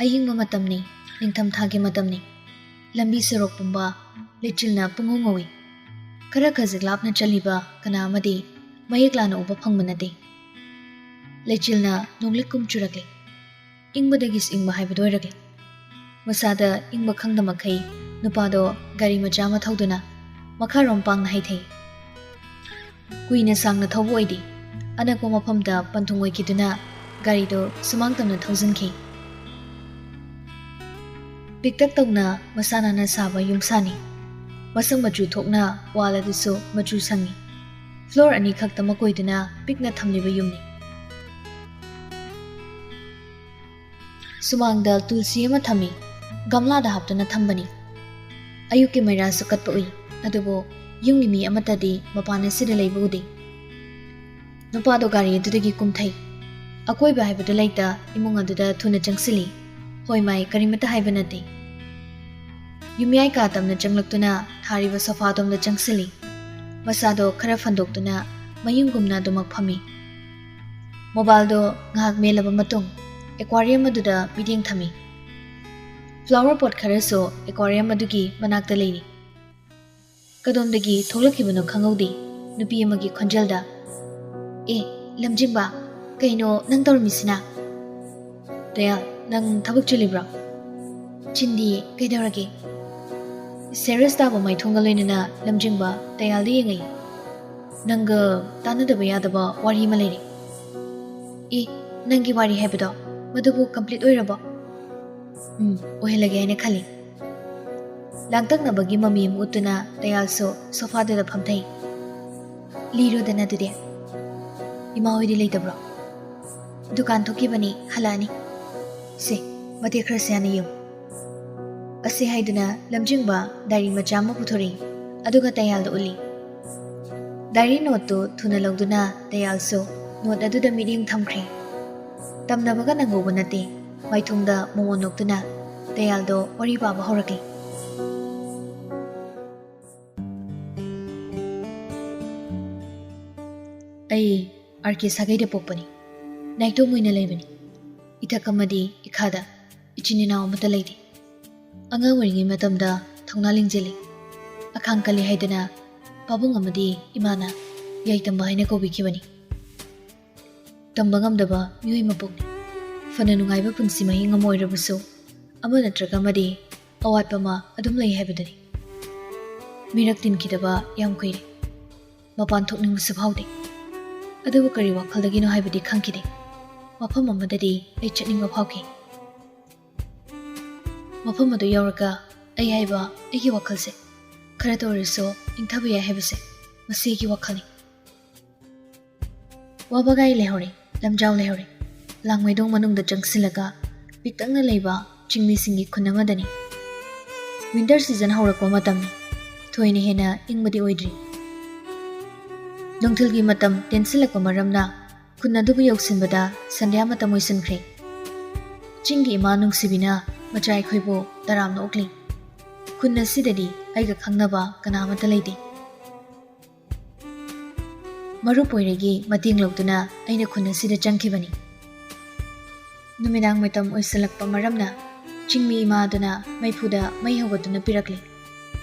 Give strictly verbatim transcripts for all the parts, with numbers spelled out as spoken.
ꯑꯌꯤꯡꯕ ꯃꯇꯝꯅꯤ, ꯅꯤꯡꯊꯝꯊꯥꯒꯤ ꯃꯇꯝꯅꯤ꯫ ꯂꯝꯕꯤ ꯁꯣꯔꯣꯛ ꯄꯨꯝꯕ ꯂꯩꯆꯤꯜꯅ ꯄꯨꯡꯉꯧ ꯉꯧꯏ꯫ ꯈꯔ ꯈꯖꯤꯛ ꯂꯥꯞꯅ ꯆꯠꯂꯤꯕ ꯀꯅꯥ ꯑꯃꯗꯤ ꯃꯌꯦꯛ ꯂꯥꯅ ꯎꯕ ꯐꯪꯕ ꯅꯠꯇꯦ꯫ ꯂꯩꯆꯤꯜꯅ ꯅꯣꯡꯂꯤꯛ ꯀꯨꯝ ꯆꯨꯔꯛꯂꯤ꯫ ꯏꯪꯕꯗꯒꯤ ꯏꯪꯕ ꯍꯥꯏꯕꯗꯨ ꯑꯣꯏꯔꯛꯂꯤ꯫ ꯃꯁꯥꯗ ꯏꯪꯕ ꯈꯪꯗ ꯃꯈꯩ ꯅꯨꯄꯥꯗꯣ ꯒꯥꯔꯤ ꯃꯆꯥ ꯑꯃ ꯊꯧꯗꯨꯅ ꯃꯈꯥꯔꯣꯝ ꯄꯥꯡꯅ ꯍꯥꯏꯊꯩ꯫ ꯀꯨꯏꯅ ꯁꯥꯡꯅ ꯊꯧꯕ ꯑꯣꯏꯗꯦ꯫ ꯑꯅꯛꯄ ꯃꯐꯝꯗ ꯄꯟꯊꯨꯡ ꯑꯣꯏꯈꯤꯗꯨꯅ ꯒꯥꯔꯤꯗꯨ ꯁꯨꯃꯥꯡ ꯇꯝꯅ ꯊꯧꯖꯤꯟꯈꯤ꯫ ꯄꯤꯛꯇꯛ ꯇꯧꯅ ꯃꯁꯥ ꯅꯥꯟꯅ ꯁꯥꯕ ꯌꯨꯝꯁꯥꯅꯤ꯫ ꯃꯁꯛ ꯃꯆꯨ ꯊꯣꯛꯅ ꯋꯥꯜ ꯑꯗꯨꯁꯨ ꯃꯆꯨ ꯁꯪꯉꯤ꯫ ꯐ꯭ꯂꯣꯔ ꯑꯅꯤꯈꯛꯇꯃꯛ ꯑꯣꯏꯗꯨꯅ ꯄꯤꯛꯅ ꯊꯝꯂꯤꯕ ꯌꯨꯝꯅꯤ꯫ ꯁꯨꯃꯥꯡꯗ ꯇꯨꯜꯁꯤ ꯑꯃ ꯊꯝꯃꯤ꯫ ꯒꯝꯂꯥꯗ ꯍꯥꯞꯇꯨꯅ ꯊꯝꯕꯅꯤ꯫ ꯑꯌꯨꯛꯀꯤ ꯃꯩꯔꯥꯁꯨ ꯀꯠꯄ ꯎꯏ꯫ ꯑꯗꯨꯕꯨ ꯌꯨꯝꯒꯤ ꯃꯤ ꯑꯃꯠꯇꯗꯤ ꯃꯄꯥꯟ ꯑꯁꯤꯗ ꯂꯩꯕ ꯎꯗꯦ꯫ ꯅꯨꯄꯥꯗꯣ ꯒꯥꯔꯤ ꯑꯗꯨꯗꯒꯤ ꯀꯨꯝꯊꯩ꯫ ꯑꯀꯣꯏꯕ ꯍꯥꯏꯕꯗꯨ ꯂꯩꯇ, ꯏꯃꯨꯡ ꯑꯗꯨꯗ ꯊꯨꯅ ꯆꯪꯁꯤꯜꯂꯤ꯫ ꯍꯣꯏ ꯃꯥꯏ ꯀꯔꯤꯃꯠꯇ ꯍꯥꯏꯕ ꯅꯠꯇꯦ꯫ ꯌꯨꯝꯌꯥꯏ ꯀꯥ ꯇꯝꯅ ꯆꯪꯂꯛꯇꯨꯅ ꯊꯥꯔꯤꯕ ꯁꯣꯐꯥꯗꯣꯝꯗ ꯆꯪꯁꯤꯜꯂꯤ꯫ ꯃꯁꯥꯗꯣ ꯈꯔ ꯐꯟꯗꯣꯛꯇꯨꯅ ꯃꯌꯨꯝꯒꯨꯝꯅ ꯑꯗꯨꯃꯛ ꯐꯝꯃꯤ꯫ ꯃꯣꯕꯥꯏꯜꯗꯣ ꯉꯥꯏꯍꯥꯛ ꯃꯦꯜꯂꯕ ꯃꯇꯨꯡ ꯑꯦꯀ꯭ꯋꯥꯔꯤꯌꯝ ꯑꯗꯨꯗ ꯃꯤꯠꯌꯦꯡ ꯊꯝꯃꯤ꯫ ꯐ꯭ꯂꯥꯋꯔ ꯄꯣꯠ ꯈꯔꯁꯨ ꯑꯦꯀ꯭ꯋꯥꯔꯤꯌꯝ ꯑꯗꯨꯒꯤ ꯃꯅꯥꯛꯇ ꯂꯩꯔꯤ꯫ ꯀꯗꯣꯝꯗꯒꯤ ꯊꯣꯛꯂꯛꯈꯤꯕꯅꯣ ꯈꯪꯍꯧꯗꯦ ꯅꯨꯄꯤ ꯑꯃꯒꯤ ꯈꯣꯟꯖꯦꯜꯗ, "ꯑꯦ, ꯂꯝꯖꯤꯡꯕ, ꯀꯩꯅꯣ ꯅꯪ ꯇꯧꯔꯝꯃꯤꯁꯤꯅ?" "ꯇꯌꯥꯜ, ꯅꯪ ꯊꯕꯛ ꯆꯤꯜꯂꯤꯕ꯭ꯔꯣ?" "ꯆꯤꯟꯗꯤ, ꯀꯩꯗꯧꯔꯒꯦ?" ꯁꯦꯔꯤꯌꯁ ꯇꯥꯕ ꯃꯥꯏꯊꯣꯡꯒ ꯂꯣꯏꯅꯅ ꯂꯝꯖꯤꯡꯕ ꯇꯌꯥꯜꯗ ꯌꯦꯡꯉꯛꯏ꯫ "ꯅꯪꯒ ꯇꯥꯟꯅꯗꯕ ꯌꯥꯗꯕ ꯋꯥꯔꯤ ꯑꯃ ꯂꯩꯔꯦ꯫" "ꯑꯦ, ꯅꯪꯒꯤ ꯋꯥꯔꯤ ꯍꯥꯏꯕꯗꯣ, ꯃꯗꯨꯕꯨ ꯀꯝꯄ꯭ꯂꯤꯠ ꯑꯣꯏꯔꯕꯣ?" "ꯎꯝ, ꯑꯣꯏꯍꯜꯂꯒꯦ ꯍꯥꯏꯅ ꯈꯜꯂꯤ꯫" ꯂꯥꯡꯇꯛꯅꯕꯒꯤ ꯃꯃꯤ ꯑꯃ ꯎꯠꯇꯨꯅ ꯇꯌꯥꯜꯁꯨ ꯁꯣꯐꯥꯗꯨꯗ ꯐꯝꯊꯩ꯫ "ꯂꯤꯔꯣꯗꯅ ꯑꯗꯨꯗꯤ꯫ ꯏꯃꯥ ꯍꯣꯏꯗꯤ ꯂꯩꯇꯕ꯭ꯔꯣ?" "ꯗꯨꯀꯥꯟ ꯊꯣꯛꯈꯤꯕꯅꯤ, ꯍꯜꯂꯛꯑꯅꯤ꯫" "ꯁꯦ, ꯃꯇꯦꯛ ꯈꯔ ꯁꯦ ꯍꯥꯟꯅ ꯌꯦꯡꯉꯨ꯫" ꯑꯁꯤ ꯍꯥꯏꯗꯨꯅ ꯂꯝꯖꯤꯡꯕ ꯗꯥꯏꯔꯤ ꯃꯆꯥ ꯑꯃ ꯄꯨꯊꯣꯔꯛꯏ, ꯑꯗꯨꯒ ꯇꯌꯥꯜꯗ ꯎꯠꯂꯤ꯫ ꯗꯥꯏꯔꯤ ꯅꯣꯠꯇꯨ ꯊꯨꯅ ꯂꯧꯗꯨꯅ ꯇꯌꯥꯜꯁꯨ ꯅꯣꯠ ꯑꯗꯨꯗ ꯃꯤꯠꯌꯦꯡ ꯊꯝꯈ꯭ꯔꯦ꯫ ꯇꯝꯅꯕꯒ ꯅꯪꯍꯧꯕ ꯅꯠꯇꯦ꯫ ꯃꯥꯏꯊꯣꯡꯗ ꯃꯣꯃꯣꯟ ꯅꯣꯛꯇꯨꯅ ꯇꯌꯥꯜꯗꯣ ꯋꯥꯔꯤ ꯄꯥꯕ ꯍꯧꯔꯛꯂꯤ꯫ "ꯑꯩ ꯑꯥꯔ ꯀꯦ ꯁꯥꯒꯩꯗ ꯄꯣꯛꯄꯅꯤ꯫ ꯅꯥꯏꯇꯣꯝ ꯑꯣꯏꯅ ꯂꯩꯕꯅꯤ꯫ ꯏꯊꯛ ꯑꯃꯗꯤ ꯏꯈꯥꯗ ꯏꯆꯤꯟ ꯏꯅꯥꯎ ꯑꯃꯠꯇ ꯂꯩꯇꯦ꯫ ꯑꯉꯥꯡ ꯑꯣꯏꯔꯤꯉꯩ ꯃꯇꯝꯗ ꯊꯧꯅꯥ ꯂꯤꯡꯖꯦꯜꯂꯤ, ꯑꯈꯥꯡ ꯀꯜꯂꯤ ꯍꯥꯏꯗꯅ ꯄꯥꯕꯨꯡ ꯑꯃꯗꯤ ꯏꯃꯥꯅ ꯌꯥꯏꯇꯝꯕ ꯍꯥꯏꯅ ꯀꯧꯕꯤꯈꯤꯕꯅꯤ꯫ ꯇꯝꯕ ꯉꯝꯗꯕ ꯃꯤꯑꯣꯏ ꯃꯄꯣꯛꯅꯤ꯫ ꯐꯅ ꯅꯨꯡꯉꯥꯏꯕ ꯄꯨꯟꯁꯤ ꯃꯍꯤꯡ ꯑꯃ ꯑꯣꯏꯔꯕꯁꯨ, ꯑꯃ ꯅꯠꯇ꯭ꯔꯒ ꯑꯃꯗꯤ ꯑꯋꯥꯠꯄ ꯑꯃ ꯑꯗꯨꯝ ꯂꯩ ꯍꯥꯏꯕꯗꯨꯅꯤ꯫ ꯃꯤꯔꯛ ꯇꯤꯟꯈꯤꯗꯕ ꯌꯥꯝ ꯀꯨꯏꯔꯦ꯫ ꯃꯄꯥꯟ ꯊꯣꯛꯅꯤꯡꯕꯁꯨ ꯐꯥꯎꯗꯦ꯫ ꯑꯗꯨꯕꯨ ꯀꯔꯤ ꯋꯥꯈꯜꯗꯒꯤꯅꯣ ꯍꯥꯏꯕꯗꯤ ꯈꯪꯈꯤꯗꯦ꯫ ꯃꯐꯝ ꯑꯃꯗꯗꯤ ꯑꯩ ꯆꯠꯅꯤꯡꯕ ꯐꯥꯎꯈꯤ꯫ ꯃꯐꯝ ꯑꯗꯨ ꯌꯧꯔꯒ ꯑꯩ ꯍꯥꯏꯕ, ꯑꯩꯒꯤ ꯋꯥꯈꯜꯁꯦ ꯈꯔꯇ ꯑꯣꯏꯔꯁꯨ ꯏꯪꯊꯕ ꯌꯥꯏ ꯍꯥꯏꯕꯁꯦ, ꯃꯁꯤ ꯑꯩꯒꯤ ꯋꯥꯈꯜꯅꯤ꯫ ꯋꯥꯕꯒꯥꯏ ꯂꯩꯍꯧꯔꯦ, ꯂꯝꯖꯥꯎ ꯂꯩꯍꯧꯔꯦ꯫ ꯂꯥꯡꯃꯩꯗꯣꯡ ꯃꯅꯨꯡꯗ ꯆꯪꯁꯤꯜꯂꯒ ꯄꯤꯛꯇꯛꯅ ꯂꯩꯕ ꯆꯤꯡꯃꯤꯁꯤꯡꯒꯤ ꯈꯨꯟ ꯑꯃꯗꯅꯤ꯫ Winter season ꯍꯧꯔꯛꯄ ꯃꯇꯝꯅꯤ꯫ ꯊꯣꯏꯅ ꯍꯦꯟꯅ ꯏꯪꯕꯗꯤ ꯑꯣꯏꯗ꯭ꯔꯤ꯫ ꯅꯨꯡꯊꯤꯜꯒꯤ ꯃꯇꯝ ꯇꯦꯟꯁꯤꯜꯂꯛꯄ ꯃꯔꯝꯅ ꯈꯨꯟ ꯑꯗꯨꯕꯨ ꯌꯧꯁꯤꯟꯕꯗ ꯁꯟꯙ꯭ꯌꯥ ꯃꯇꯝ ꯑꯣꯏꯁꯤꯟꯈ꯭ꯔꯦ꯫ ꯆꯤꯡꯒꯤ ꯏꯃꯥ ꯅꯨꯡꯁꯤꯕꯤꯅ ꯃꯆꯥ ꯑꯩꯈꯣꯏꯕꯨ ꯇꯔꯥꯝꯅ ꯑꯣꯛꯂꯤ꯫ ꯈꯨꯟ ꯑꯁꯤꯗꯗꯤ ꯑꯩꯒ ꯈꯪꯅꯕ ꯀꯅꯥ ꯑꯃꯠꯇ ꯂꯩꯇꯦ꯫ ꯃꯔꯨꯞ ꯄꯣꯏꯔꯩꯒꯤ ꯃꯇꯦꯡ ꯂꯧꯗꯨꯅ ꯑꯩꯅ ꯈꯨꯟ ꯑꯁꯤꯗ ꯆꯪꯈꯤꯕꯅꯤ꯫ ꯅꯨꯃꯤꯗꯥꯡ ꯃꯇꯝ ꯑꯣꯏꯁꯤꯜꯂꯛꯄ ꯃꯔꯝꯅ ꯆꯤꯡꯃꯤ ꯏꯃꯥ ꯑꯗꯨꯅ ꯃꯩꯐꯨꯗ ꯃꯩ ꯍꯧꯒꯠꯇꯨꯅ ꯄꯤꯔꯛꯂꯤ꯫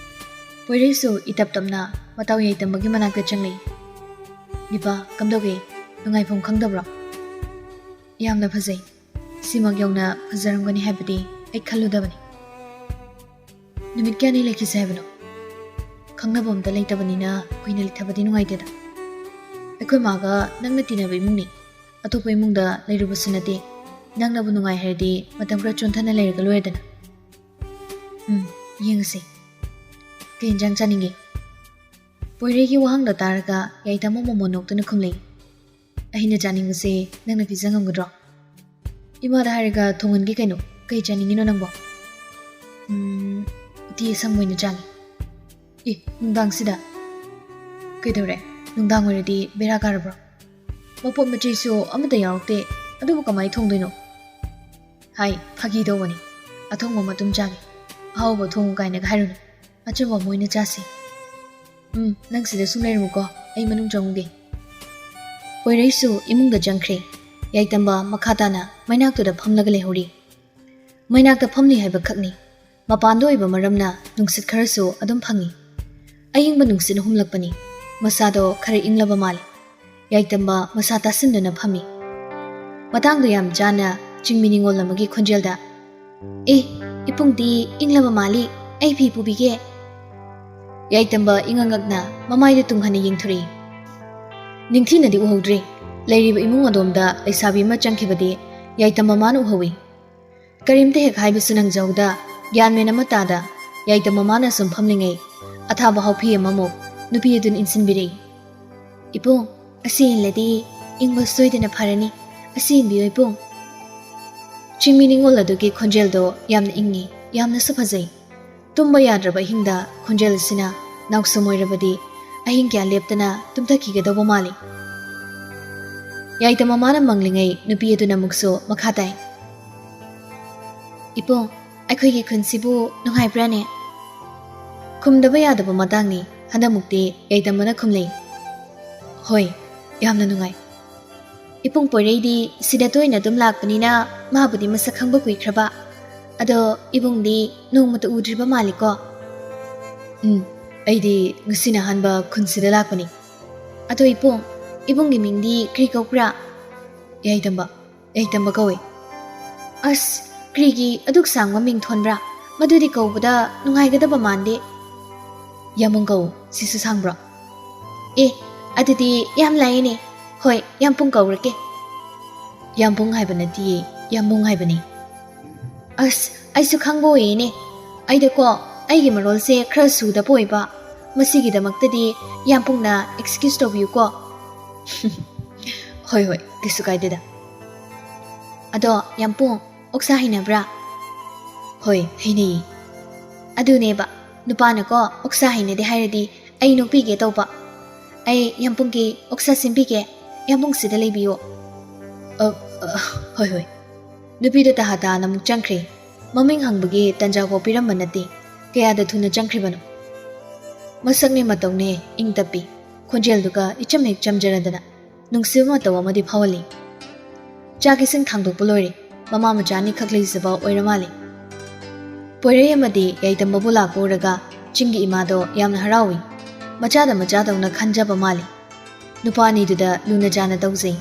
ꯄꯣꯏꯔꯩꯁꯨ ꯏꯇꯞ ꯇꯞꯅ ꯃꯇꯥꯎ ꯌꯥꯏꯇꯝꯕꯒꯤ ꯃꯅꯥꯛꯇ ꯆꯪꯂꯛꯏ꯫ "ꯅꯤꯄꯥ, ꯀꯝꯗꯧꯒꯦ? ꯅꯨꯡꯉꯥꯏꯐꯝ ꯈꯪꯗꯕ꯭ꯔꯣ?" "ꯌꯥꯝꯅ ꯐꯖꯩ꯫ ꯁꯤꯃꯛ ꯌꯧꯅ ꯐꯖꯔꯝꯒꯅꯤ ꯍꯥꯏꯕꯗꯤ ꯑꯩ ꯈꯜꯂꯨꯗꯕꯅꯤ꯫ ꯅꯨꯃꯤꯠ ꯀꯌꯥꯅꯤ ꯂꯩꯈꯤꯁꯦ ꯍꯥꯏꯕꯅꯣ? ꯈꯪꯅꯕ ꯑꯝꯇ ꯂꯩꯇꯕꯅꯤꯅ ꯀꯨꯏꯅ ꯂꯩꯊꯕꯗꯤ ꯅꯨꯡꯉꯥꯏꯇꯦꯗ꯫ ꯑꯩꯈꯣꯏ ꯃꯥꯒ ꯅꯪꯅ ꯇꯤꯟꯅꯕ ꯏꯃꯨꯡꯅꯤ꯫ ꯑꯇꯣꯞꯄ ꯏꯃꯨꯡꯗ ꯂꯩꯔꯨꯕꯁꯨ ꯅꯠꯇꯦ꯫ ꯅꯪꯅꯕꯨ ꯅꯨꯡꯉꯥꯏ ꯍꯥꯏꯔꯗꯤ ꯃꯇꯝ ꯈꯔ ꯆꯣꯟꯊꯅ ꯂꯩꯔꯒ ꯂꯣꯏꯔꯦꯗꯅ꯫ ꯎꯝ, ꯌꯦꯡꯉꯁꯤ꯫ ꯀꯩ ꯏꯟꯖꯥꯡ ꯆꯥꯅꯤꯡꯒꯦ?" ꯄꯣꯏꯔꯩꯒꯤ ꯋꯥꯍꯪꯗ ꯇꯥꯔꯒ ꯌꯥꯏꯇꯝꯕ ꯃꯣꯃꯣꯟ ꯅꯣꯛꯇꯨꯅ ꯈꯨꯝꯂꯛꯏ꯫ "ꯑꯩꯅ ꯆꯥꯅꯤꯡꯕꯁꯦ ꯅꯪꯅ ꯄꯤꯖ ꯉꯝꯒꯗ꯭ꯔꯣ?" "ꯏꯃꯥꯗ ꯍꯥꯏꯔꯒ ꯊꯣꯡꯍꯟꯒꯦ ꯀꯩꯅꯣ꯫ ꯀꯩ ꯆꯥꯅꯤꯡꯉꯤꯅꯣ ꯅꯪꯕꯣ?" "ꯎꯝ, ꯎꯇꯤ ꯑꯁꯪꯕ ꯑꯣꯏꯅ ꯆꯥꯒꯦ꯫" "ꯑꯦ, ꯅꯨꯡꯗꯥꯡꯁꯤꯗ?" "ꯀꯩꯗꯧꯔꯦ? ꯅꯨꯡꯗꯥꯡ ꯑꯣꯏꯔꯗꯤ ꯕꯦꯔꯥ ꯀꯥꯔꯕ꯭ꯔꯣ?" "ꯃꯄꯣꯠ ꯃꯆꯩꯁꯨ ꯑꯃꯠꯇ ꯌꯥꯎꯔꯛꯇꯦ꯫ ꯑꯗꯨꯕꯨ ꯀꯃꯥꯏ ꯊꯣꯡꯗꯣꯏꯅꯣ?" "ꯍꯥꯏ, ꯐꯥꯒꯤ ꯇꯧꯕꯅꯤ꯫ ꯑꯊꯣꯡꯕ ꯃꯇꯨꯝ ꯆꯥꯒꯦ꯫ ꯑꯍꯥꯎꯕ ꯊꯣꯡꯉꯨ ꯀꯥꯏꯅꯒ ꯍꯥꯏꯔꯨꯅꯨ꯫ ꯑꯆꯝꯕ ꯑꯃ ꯑꯣꯏꯅ ꯆꯥꯁꯤ꯫ ꯎꯝ, ꯅꯪ ꯁꯤꯗ ꯁꯨꯝ ꯂꯩꯔꯝꯃꯨꯀꯣ, ꯑꯩ ꯃꯅꯨꯡ ꯆꯪꯉꯨꯒꯦ꯫" ꯄꯣꯏꯔꯩꯁꯨ ꯏꯃꯨꯡꯗ ꯆꯪꯈ꯭ꯔꯦ꯫ ꯌꯥꯏꯇꯝꯕ ꯃꯈꯥ ꯇꯥꯅ ꯃꯩꯅꯥꯛꯇꯨꯗ ꯐꯝꯂꯒ ꯂꯩꯍꯧꯔꯤ꯫ ꯃꯩꯅꯥꯛꯇ ꯐꯝꯂꯤ ꯍꯥꯏꯕ ꯈꯛꯅꯤ꯫ ꯃꯄꯥꯟꯗ ꯑꯣꯏꯕ ꯃꯔꯝꯅ ꯅꯨꯡꯁꯤꯠ ꯈꯔꯁꯨ ꯑꯗꯨꯝ ꯐꯪꯏ꯫ ꯑꯏꯪꯕ ꯅꯨꯡꯁꯤꯠꯅ ꯍꯨꯝꯂꯛꯄꯅꯤ꯫ ꯃꯁꯥꯗꯣ ꯈꯔ ꯏꯪꯂꯕ ꯃꯥꯜꯂꯤ꯫ ꯌꯥꯏꯇꯝꯕ ꯃꯁꯥ ꯇꯥꯁꯤꯟꯗꯨꯅ ꯐꯝꯃꯤ꯫ ꯃꯇꯥꯡꯗꯣ ꯌꯥꯝ ꯆꯥꯅ ꯆꯤꯡꯃꯤ ꯅꯤꯉꯣꯜ ꯑꯃꯒꯤ ꯈꯣꯟꯖꯦꯜꯗ, "ꯑꯦ, ꯏꯄꯨꯡꯗꯤ ꯏꯪꯂꯕ ꯃꯥꯜꯂꯤ, ꯑꯩ ꯐꯤ ꯄꯨꯕꯤꯒꯦ꯫" ꯌꯥꯏꯇꯝꯕ ꯏꯉꯛ ꯉꯛꯅ ꯃꯃꯥꯏꯗ ꯇꯨꯡ ꯍꯟꯅ ꯌꯦꯡꯊꯣꯔꯛꯏ꯫ ꯅꯤꯡꯊꯤꯅꯗꯤ ꯎꯍꯧꯗ꯭ꯔꯦ꯫ ꯂꯩꯔꯤꯕ ꯏꯃꯨꯡ ꯑꯗꯣꯝꯗ ꯂꯩꯁꯥꯕꯤ ꯑꯃ ꯆꯪꯈꯤꯕꯗꯤ ꯌꯥꯏꯇꯝꯕ ꯃꯃꯥꯅ ꯎꯍꯧꯏ꯫ ꯀꯔꯤꯝꯇ ꯍꯦꯛ ꯍꯥꯏꯕꯁꯨ ꯅꯪꯖꯍꯧꯗ, ꯒ꯭ꯌꯥꯟ ꯃꯦꯟ ꯑꯃ ꯇꯥꯗ, ꯌꯥꯏꯇꯝꯕ ꯃꯃꯥꯅ ꯁꯨꯝ ꯐꯝꯂꯤꯉꯩ, ꯑꯊꯥꯕ ꯍꯥꯎꯐꯤ ꯑꯃꯃꯨꯛ ꯅꯨꯄꯤ ꯑꯗꯨꯅ ꯏꯟꯁꯤꯟꯕꯤꯔꯛꯏ꯫ "ꯏꯕꯨꯡ, ꯑꯁꯤ ꯏꯜꯂꯗꯤ ꯏꯪꯕ ꯁꯣꯏꯗꯅ ꯐꯔꯅꯤ꯫ ꯑꯁꯤ ꯏꯟꯕꯤꯌꯨ, ꯏꯕꯨꯡ꯫" ꯆꯤꯡꯃꯤ ꯅꯤꯉꯣꯜ ꯑꯗꯨꯒꯤ ꯈꯣꯟꯖꯦꯜꯗꯣ ꯌꯥꯝꯅ ꯏꯪꯉꯤ, ꯌꯥꯝꯅꯁꯨ ꯐꯖꯩ꯫ ꯇꯨꯝꯕ ꯌꯥꯗ꯭ꯔꯕ ꯑꯍꯤꯡꯗ ꯈꯣꯟꯖꯦꯜ ꯑꯁꯤꯅ ꯅꯥꯎꯁꯨꯝ ꯑꯣꯏꯔꯕꯗꯤ ꯑꯍꯤꯡ ꯀꯌꯥ ꯂꯦꯞꯇꯅ ꯇꯨꯝꯊꯈꯤꯒꯗꯧꯕ ꯃꯥꯜꯂꯤ꯫ ꯌꯥꯏꯇꯝꯕ ꯃꯃꯥꯅ ꯃꯪꯂꯤꯉꯩ ꯅꯨꯄꯤ ꯑꯗꯨꯅ ꯑꯃꯨꯛꯁꯨ ꯃꯈꯥ ꯇꯥꯏ, "ꯏꯕꯨꯡ, ꯑꯩꯈꯣꯏꯒꯤ ꯈꯨꯟꯁꯤꯕꯨ ꯅꯨꯡꯉꯥꯏꯕ꯭ꯔꯥꯅꯦ?" ꯈꯨꯝꯗꯕ ꯌꯥꯗꯕ ꯃꯇꯥꯡꯅꯤ꯫ ꯍꯟꯗꯛꯃꯨꯛꯇꯤ ꯌꯥꯏꯇꯝꯕꯅ ꯈꯨꯝꯂꯩ, "ꯍꯣꯏ, ꯌꯥꯝꯅ ꯅꯨꯡꯉꯥꯏ꯫" "ꯏꯕꯨꯡ ꯄꯣꯏꯔꯩꯗꯤ ꯁꯤꯗ ꯇꯣꯏꯅ ꯑꯗꯨꯝ ꯂꯥꯛꯄꯅꯤꯅ ꯃꯥꯕꯨꯗꯤ ꯃꯁꯛ ꯈꯪꯕ ꯀꯨꯏꯈ꯭ꯔꯕ꯫ ꯑꯗꯣ ꯏꯕꯨꯡꯗꯤ ꯅꯣꯡꯃꯇ ꯎꯗ꯭ꯔꯤꯕ ꯃꯥꯜꯂꯤꯀꯣ?" "ꯎꯝ, ꯑꯩꯗꯤ ꯉꯁꯤꯅ ꯑꯍꯥꯟꯕ ꯈꯨꯟꯁꯤꯗ ꯂꯥꯛꯄꯅꯤ꯫" "ꯑꯗꯣ ꯏꯕꯨꯡ, ꯏꯕꯨꯡꯒꯤ ꯃꯤꯡꯗꯤ ꯀꯔꯤ ꯀꯧꯕ꯭ꯔꯥ?" "ꯌꯥꯏꯇꯝꯕ, ꯌꯥꯏꯇꯝꯕ ꯀꯧꯏ꯫" "ꯑꯁ, ꯀꯔꯤꯒꯤ ꯑꯗꯨꯛ ꯁꯥꯡꯕ ꯃꯤꯡ ꯊꯣꯟꯕ꯭ꯔꯥ? ꯃꯗꯨꯗꯤ ꯀꯧꯕꯗ ꯅꯨꯡꯉꯥꯏꯒꯗꯕ ꯃꯥꯟꯗꯦ꯫" "ꯌꯥꯝꯕꯨꯡ ꯀꯧ, ꯁꯤꯁꯨ ꯁꯥꯡꯕ꯭ꯔꯣ?" "ꯑꯦ, ꯑꯗꯨꯗꯤ ꯌꯥꯝ ꯂꯥꯏꯌꯦꯅꯦ꯫ ꯍꯣꯏ, ꯌꯥꯝꯕꯨꯡ ꯀꯧꯔꯒꯦ꯫" "ꯌꯥꯝꯕꯨꯡ ꯍꯥꯏꯕ ꯅꯠꯇꯤꯌꯦ, ꯌꯥꯝꯕꯨꯡ ꯍꯥꯏꯕꯅꯤ꯫" "ꯑꯁ, ꯑꯩꯁꯨ ꯈꯪꯕ ꯑꯣꯏꯌꯦꯅꯦ꯫ ꯑꯩꯗꯀꯣ, ꯑꯩꯒꯤ ꯃꯔꯣꯜꯁꯦ ꯈꯔ ꯁꯨꯗꯕ ꯑꯣꯏꯕ꯫ ꯃꯁꯤꯒꯤꯗꯃꯛꯇꯗꯤ ꯌꯥꯝꯕꯨꯡꯅ excuse ꯇꯧꯕꯤꯌꯨꯀꯣ꯫" "ꯍꯣꯏ, ꯍꯣꯏ, ꯀꯩꯁꯨ ꯀꯥꯏꯗꯦꯗ꯫" "ꯑꯗꯣ, ꯌꯥꯝꯕꯨꯡ, ꯑꯣꯛꯁꯥ ꯍꯩꯅꯕ꯭ꯔꯥ?" "ꯍꯣꯏ, ꯍꯩꯅꯩꯌꯦ꯫" "ꯑꯗꯨꯅꯦꯕ, ꯅꯨꯄꯥꯅꯀꯣ ꯑꯣꯛꯁꯥ ꯍꯩꯅꯗꯦ ꯍꯥꯏꯔꯗꯤ ꯑꯩ ꯅꯣꯛꯄꯤꯒꯦ ꯇꯧꯕ꯫ ꯑꯩ ꯌꯥꯝꯕꯨꯡꯒꯤ ꯑꯣꯛꯁꯥ ꯁꯦꯝꯕꯤꯒꯦ, ꯌꯥꯝꯕꯨꯡ ꯁꯤꯗ ꯂꯩꯕꯤꯌꯣ꯫" "ꯑ, ꯑ, ꯍꯣꯏ, ꯍꯣꯏ꯫" ꯅꯨꯄꯤꯗꯣ ꯇꯍꯥ ꯇꯍꯥꯅ ꯑꯃꯨꯛ ꯆꯪꯈ꯭ꯔꯦ꯫ ꯃꯃꯤꯡ ꯍꯪꯕꯒꯤ ꯇꯟꯖꯥꯐꯥꯎ ꯄꯤꯔꯝꯕ ꯅꯠꯇꯦ꯫ ꯀꯌꯥꯗ ꯊꯨꯅ ꯆꯪꯈ꯭ꯔꯤꯕꯅꯣ? ꯃꯁꯛꯅꯦ ꯃꯇꯧꯅꯦ ꯏꯪ ꯇꯞꯄꯤ꯫ ꯈꯣꯟꯖꯦꯜꯗꯨꯒ ꯏꯆꯝ ꯍꯦꯛ ꯆꯝꯖꯔꯗꯅ ꯅꯨꯡꯁꯤꯕ ꯃꯇꯧ ꯑꯃꯗꯤ ꯐꯥꯎꯍꯜꯂꯤ꯫ ꯆꯥꯛ ꯏꯁꯤꯡ ꯊꯥꯡꯗꯣꯛꯄ ꯂꯣꯏꯔꯦ꯫ ꯃꯃꯥ ꯃꯆꯥ ꯑꯅꯤꯈꯛ ꯂꯩꯖꯕ ꯑꯣꯏꯔ ꯃꯥꯜꯂꯤ꯫ ꯄꯣꯏꯔꯩ ꯑꯃꯗꯤ ꯌꯥꯏꯇꯝꯕꯕꯨ ꯂꯥꯛꯄ ꯎꯔꯒ ꯆꯤꯡꯒꯤ ꯏꯃꯥꯗꯣ ꯌꯥꯝꯅ ꯍꯔꯥꯎꯏ꯫ ꯃꯆꯥꯗ ꯃꯆꯥꯗꯧꯅ ꯈꯟꯖꯕ ꯃꯥꯜꯂꯤ꯫ ꯅꯨꯄꯥ ꯑꯅꯤꯗꯨꯗ ꯂꯨꯅ ꯆꯥꯅ ꯇꯧꯖꯩ꯫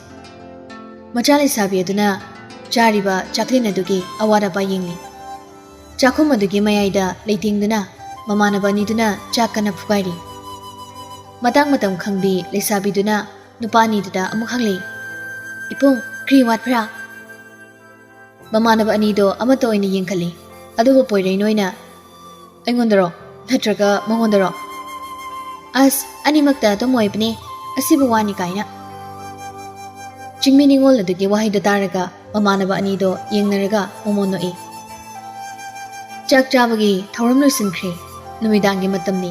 ꯃꯆꯥ ꯂꯩꯁꯥꯕꯤ ꯑꯗꯨꯅ ꯆꯥꯔꯤꯕ ꯆꯥꯛꯂꯦꯟ ꯑꯗꯨꯒꯤ ꯑꯋꯥꯠ ꯑꯄꯥ ꯌꯦꯡꯂꯤ꯫ ꯆꯥꯛꯈꯨꯝ ꯑꯗꯨꯒꯤ ꯃꯌꯥꯏꯗ ꯂꯩꯇꯦꯡꯗꯨꯅ ꯃꯃꯥꯟꯅꯕ ꯑꯅꯤꯗꯨꯅ ꯆꯥꯛ ꯀꯟꯅ ꯐꯨꯒꯥꯏꯔꯤ꯫ ꯃꯇꯥꯡ ꯃꯇꯝ ꯈꯪꯕꯤ ꯂꯩꯁꯥꯕꯤꯗꯨꯅ ꯅꯨꯄꯥ ꯑꯅꯤꯗꯨꯗ ꯑꯃꯨꯛ ꯍꯪꯂꯤ, "ꯏꯕꯨꯡ, ꯀꯔꯤ ꯋꯥꯠꯄ꯭ꯔꯥ?" ꯃꯃꯥꯟꯅꯕ ꯑꯅꯤꯗꯣ ꯑꯃꯠꯇ ꯑꯣꯏꯅ ꯌꯦꯡꯈꯠꯂꯤ꯫ ꯑꯗꯨꯒ ꯄꯣꯏꯔꯩꯅ ꯑꯣꯏꯅ, "ꯑꯩꯉꯣꯟꯗꯔꯣ? ꯅꯠꯇ꯭ꯔꯒ ꯃꯉꯣꯟꯗꯔꯣ?" "ꯑꯁ, ꯑꯅꯤꯃꯛꯇ ꯑꯗꯨꯝ ꯑꯣꯏꯕꯅꯦ꯫ ꯑꯁꯤꯕꯨ ꯋꯥꯅꯤ ꯀꯥꯏꯅ?" ꯆꯤꯡꯃꯤ ꯅꯤꯉꯣꯜ ꯑꯗꯨꯒꯤ ꯋꯥꯍꯩꯗꯣ ꯇꯥꯔꯒ ꯃꯃꯥꯟꯅꯕ ꯑꯅꯤꯗꯣ ꯌꯦꯡꯅꯔꯒ ꯃꯃꯣꯟ ꯅꯣꯛꯏ꯫ ꯆꯥꯛ ꯆꯥꯕꯒꯤ ꯊꯧꯔꯝ ꯂꯣꯏꯁꯤꯟꯈ꯭ꯔꯦ꯫ ꯅꯨꯃꯤꯗꯥꯡꯒꯤ ꯃꯇꯝꯅꯤ꯫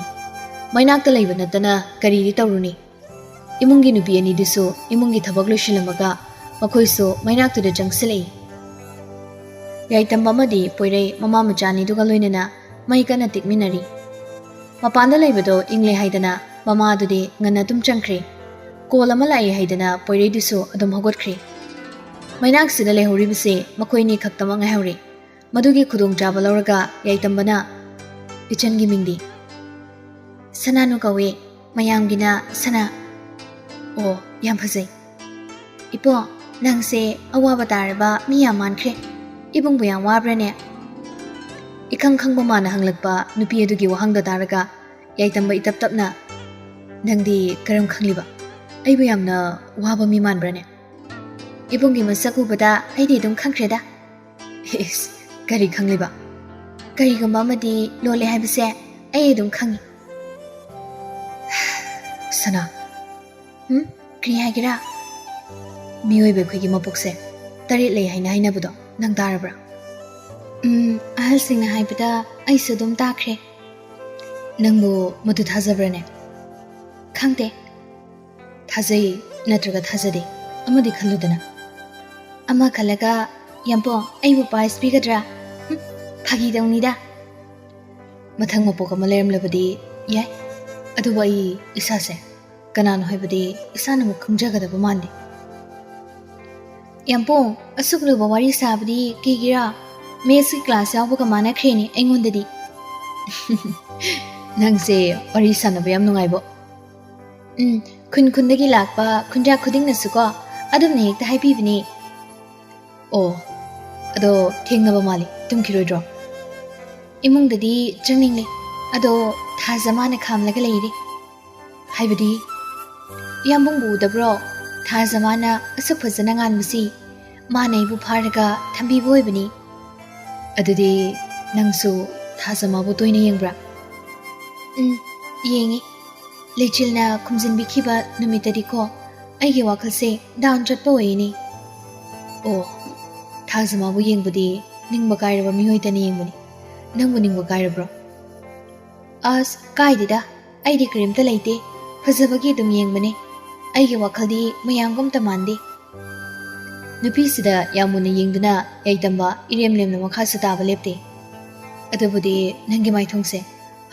ꯃꯩꯅꯥꯛꯇ ꯂꯩꯕ ꯅꯠꯇꯅ ꯀꯔꯤꯗꯤ ꯇꯧꯔꯨꯅꯤ? ꯏꯃꯨꯡꯒꯤ ꯅꯨꯄꯤ ꯑꯅꯤꯗꯨꯁꯨ ꯏꯃꯨꯡꯒꯤ ꯊꯕꯛ ꯂꯣꯏꯁꯤꯜꯂꯝꯃꯒ ꯃꯈꯣꯏꯁꯨ ꯃꯩꯅꯥꯛꯇꯨꯗ ꯆꯪꯁꯤꯜꯂꯛꯏ꯫ ꯌꯥꯏꯇꯝꯕ ꯑꯃꯗꯤ ꯄꯣꯏꯔꯩ ꯃꯃꯥ ꯃꯆꯥ ꯑꯅꯤꯗꯨꯒ ꯂꯣꯏꯅꯅ ꯃꯩ ꯀꯟꯅ ꯇꯤꯛꯃꯤꯟꯅꯔꯤ꯫ ꯃꯄꯥꯟꯗ ꯂꯩꯕꯗꯣ ꯏꯪꯂꯦ ꯍꯥꯏꯗꯅ ꯃꯃꯥꯗꯨꯗꯤ ꯉꯟꯅ ꯑꯗꯨꯝ ꯆꯪꯈ꯭ꯔꯦ꯫ ꯀꯣꯜ ꯑꯃ ꯂꯥꯛꯏ ꯍꯥꯏꯗꯅ ꯄꯣꯏꯔꯩꯗꯨꯁꯨ ꯑꯗꯨꯝ ꯍꯧꯒꯠꯈ꯭ꯔꯦ꯫ ꯃꯩꯅꯥꯛꯁꯤꯗ ꯂꯩꯍꯧꯔꯤꯕꯁꯦ ꯃꯈꯣꯏ ꯑꯅꯤ ꯈꯛꯇꯃꯛ ꯉꯥꯏꯍꯧꯔꯦ꯫ ꯃꯗꯨꯒꯤ ꯈꯨꯗꯣꯡꯆꯥꯕ ꯂꯧꯔꯒ ꯌꯥꯏꯇꯝꯕꯅ, "ꯏꯆꯟꯒꯤ ꯃꯤꯡꯗꯤ?" "ꯁꯅꯥꯅꯨ ꯀꯧꯏ, ꯃꯌꯥꯝꯒꯤꯅ ꯁꯅꯥ꯫" "ꯑꯣ, ꯌꯥꯝ ꯐꯖꯩ꯫ ꯏꯄꯣ, ꯅꯪꯁꯦ ꯑꯋꯥꯕ ꯇꯥꯔꯕ ꯃꯤ ꯌꯥꯝ ꯃꯥꯟꯈ꯭ꯔꯦ꯫ ꯏꯕꯨꯡꯕꯨ ꯌꯥꯝ ꯋꯥꯕ꯭ꯔꯅꯦ?" ꯏꯈꯪ ꯈꯪꯕ ꯃꯥꯅ ꯍꯪꯂꯛꯄ ꯅꯨꯄꯤ ꯑꯗꯨꯒꯤ ꯋꯥꯍꯪꯗ ꯇꯥꯔꯒ ꯌꯥꯏꯇꯝꯕ ꯏꯇꯞ ꯇꯞꯅ, "ꯅꯪꯗꯤ ꯀꯔꯝ ꯈꯪꯂꯤꯕ? ꯑꯩꯕꯨ ꯌꯥꯝꯅ ꯋꯥꯕ ꯃꯤ ꯃꯥꯟꯕ꯭ꯔꯅꯦ?" "ꯏꯕꯨꯡꯒꯤ ꯃꯁꯛ ꯎꯕꯗ ꯑꯩꯗꯤ ꯑꯗꯨꯝ ꯈꯪꯈ꯭ꯔꯦꯗ꯫" "ꯏꯁ, ꯀꯔꯤ ꯈꯪꯂꯤꯕ?" "ꯀꯔꯤꯒꯨꯝꯕ ꯑꯃꯗꯤ ꯂꯣꯜꯂꯦ ꯍꯥꯏꯕꯁꯦ ꯑꯩ ꯑꯗꯨꯝ ꯈꯪꯉꯤ꯫" "ꯁꯅꯥ꯫" "ꯎꯝ? ꯀꯔꯤ ꯍꯥꯏꯒꯦꯔꯥ?" "ꯃꯤꯑꯣꯏꯕ ꯑꯩꯈꯣꯏꯒꯤ ꯃꯄꯣꯛꯁꯦ ꯇꯔꯦꯠ ꯂꯩ ꯍꯥꯏꯅ ꯍꯥꯏꯅꯕꯗꯣ ꯅꯪ ꯇꯥꯔꯕ꯭ꯔꯥ?" "ꯎꯝ, ꯑꯍꯜꯁꯤꯡꯅ ꯍꯥꯏꯕꯗ ꯑꯩꯁꯨ ꯑꯗꯨꯝ ꯇꯥꯈ꯭ꯔꯦ꯫" "ꯅꯪꯕꯨ ꯃꯗꯨ ꯊꯥꯖꯕ꯭ꯔꯥꯅꯦ?" "ꯈꯪꯗꯦ꯫" "ꯊꯥꯖꯩ ꯅꯠꯇ꯭ꯔꯒ ꯊꯥꯖꯗꯦ, ꯑꯃꯗꯤ ꯈꯜꯂꯨꯗꯅ꯫" "ꯑꯃ ꯈꯜꯂꯒ, ꯌꯥꯝꯄꯣ, ꯑꯩꯕꯨ ꯄꯥꯏꯁ ꯄꯤꯒꯗ꯭ꯔꯥ?" "ꯍꯨꯝ, ꯐꯥꯒꯤ ꯇꯧꯅꯤꯗ꯫" "ꯃꯊꯪ ꯃꯄꯣꯛ ꯑꯃ ꯂꯩꯔꯝꯂꯕꯗꯤ ꯌꯥꯏ, ꯑꯗꯨꯕꯨ ꯑꯩ ꯏꯁꯥꯁꯦ ꯀꯅꯥꯅꯣ ꯍꯥꯏꯕꯗꯤ ꯏꯁꯥꯅꯃꯛ ꯈꯪꯖꯒꯗꯕ ꯃꯥꯟꯗꯦ꯫" ꯌꯥꯝꯄꯣꯡ, ꯑꯁꯨꯛ ꯂꯨꯕ ꯋꯥꯔꯤ ꯁꯥꯕꯗꯤ ꯀꯩꯒꯤꯔꯥ? ꯃꯦꯠꯁꯀꯤ ꯀ꯭ꯂꯥꯁ ꯌꯥꯎꯕꯒ ꯃꯥꯟꯅꯈ꯭ꯔꯦꯅꯦ ꯑꯩꯉꯣꯟꯗꯗꯤ꯫ ꯅꯪꯁꯦ ꯋꯥꯔꯤ ꯁꯥꯟꯅꯕ ꯌꯥꯝ ꯅꯨꯡꯉꯥꯏꯕꯣ꯫ ꯎꯝ, ꯈꯨꯟ ꯈꯨꯟꯗꯒꯤ ꯂꯥꯛꯄ ꯈꯨꯟꯗ꯭ꯔꯥꯛ ꯈꯨꯗꯤꯡꯅꯁꯨꯀꯣ ꯑꯗꯨꯝꯅ ꯍꯦꯛꯇ ꯍꯥꯏꯕꯤꯕꯅꯦ꯫ ꯑꯣ, ꯑꯗꯣ ꯊꯦꯡꯅꯕ ꯃꯥꯜꯂꯤ, ꯇꯨꯝꯈꯤꯔꯣꯏꯗ꯭ꯔꯣ? ꯏꯃꯨꯡꯗꯗꯤ ꯆꯪꯅꯤꯡꯂꯦ, ꯑꯗꯣ ꯊꯥꯖ ꯃꯥꯅ ꯈꯥꯝꯂꯒ ꯂꯩꯔꯦ꯫ ꯍꯥꯏꯕꯗꯤ? ꯏꯌꯥꯝꯕꯨꯡꯕꯨ ꯎꯗꯕ꯭ꯔꯣ? ꯊꯥꯖ ꯃꯥꯅ ꯑꯁꯨꯛ ꯐꯖꯅ ꯉꯥꯟꯕꯁꯤ꯫ ꯃꯥꯅ ꯑꯩꯕꯨ ꯐꯥꯔꯒ ꯊꯝꯕꯤꯕ ꯑꯣꯏꯕꯅꯤ꯫ ꯑꯗꯨꯗꯤ ꯅꯪꯁꯨ ꯊꯥꯖ ꯃꯥꯕꯨ ꯇꯣꯏꯅ ꯌꯦꯡꯕ꯭ꯔꯥ? ꯎꯝ, ꯌꯦꯡꯉꯤ꯫ ꯂꯩꯆꯤꯜꯅ ꯈꯨꯝꯖꯤꯟꯕꯤꯈꯤꯕ ꯅꯨꯃꯤꯠꯇꯗꯤꯀꯣ ꯑꯩꯒꯤ ꯋꯥꯈꯜꯁꯦ ꯗꯥꯎꯟ ꯆꯠꯄ ꯑꯣꯏꯌꯦꯅꯦ꯫ ꯑꯣ, ꯊꯥꯖ ꯃꯥꯕꯨ ꯌꯦꯡꯕꯗꯤ ꯅꯤꯡꯕ ꯀꯥꯏꯔꯕ ꯃꯤꯑꯣꯏꯗꯅ ꯌꯦꯡꯕꯅꯤ꯫ ꯅꯪꯕꯨ ꯅꯤꯡꯕ ꯀꯥꯏꯔꯕ꯭ꯔꯣ? ꯑꯁ, ꯀꯥꯏꯗꯦꯗ, ꯑꯩꯗꯤ ꯀꯔꯤꯝꯇ ꯂꯩꯇꯦ꯫ ꯐꯖꯕꯒꯤ ꯑꯗꯨꯝ ꯌꯦꯡꯕꯅꯦ꯫ ꯑꯩꯒꯤ ꯋꯥꯈꯜꯗꯤ ꯃꯌꯥꯝꯒꯨꯝꯇ ꯃꯥꯟꯗꯦ꯫ ꯅꯨꯄꯤꯁꯤꯗ ꯌꯥꯝ ꯃꯨꯟꯅ ꯌꯦꯡꯗꯨꯅ ꯌꯥꯏꯇꯝꯕ ꯏꯔꯦꯝ ꯂꯦꯝꯅ ꯃꯈꯥꯁꯨ ꯇꯥꯕ ꯂꯦꯞꯇꯦ꯫ ꯑꯗꯨꯕꯨꯗꯤ ꯅꯪꯒꯤ ꯃꯥꯏꯊꯣꯡꯁꯦ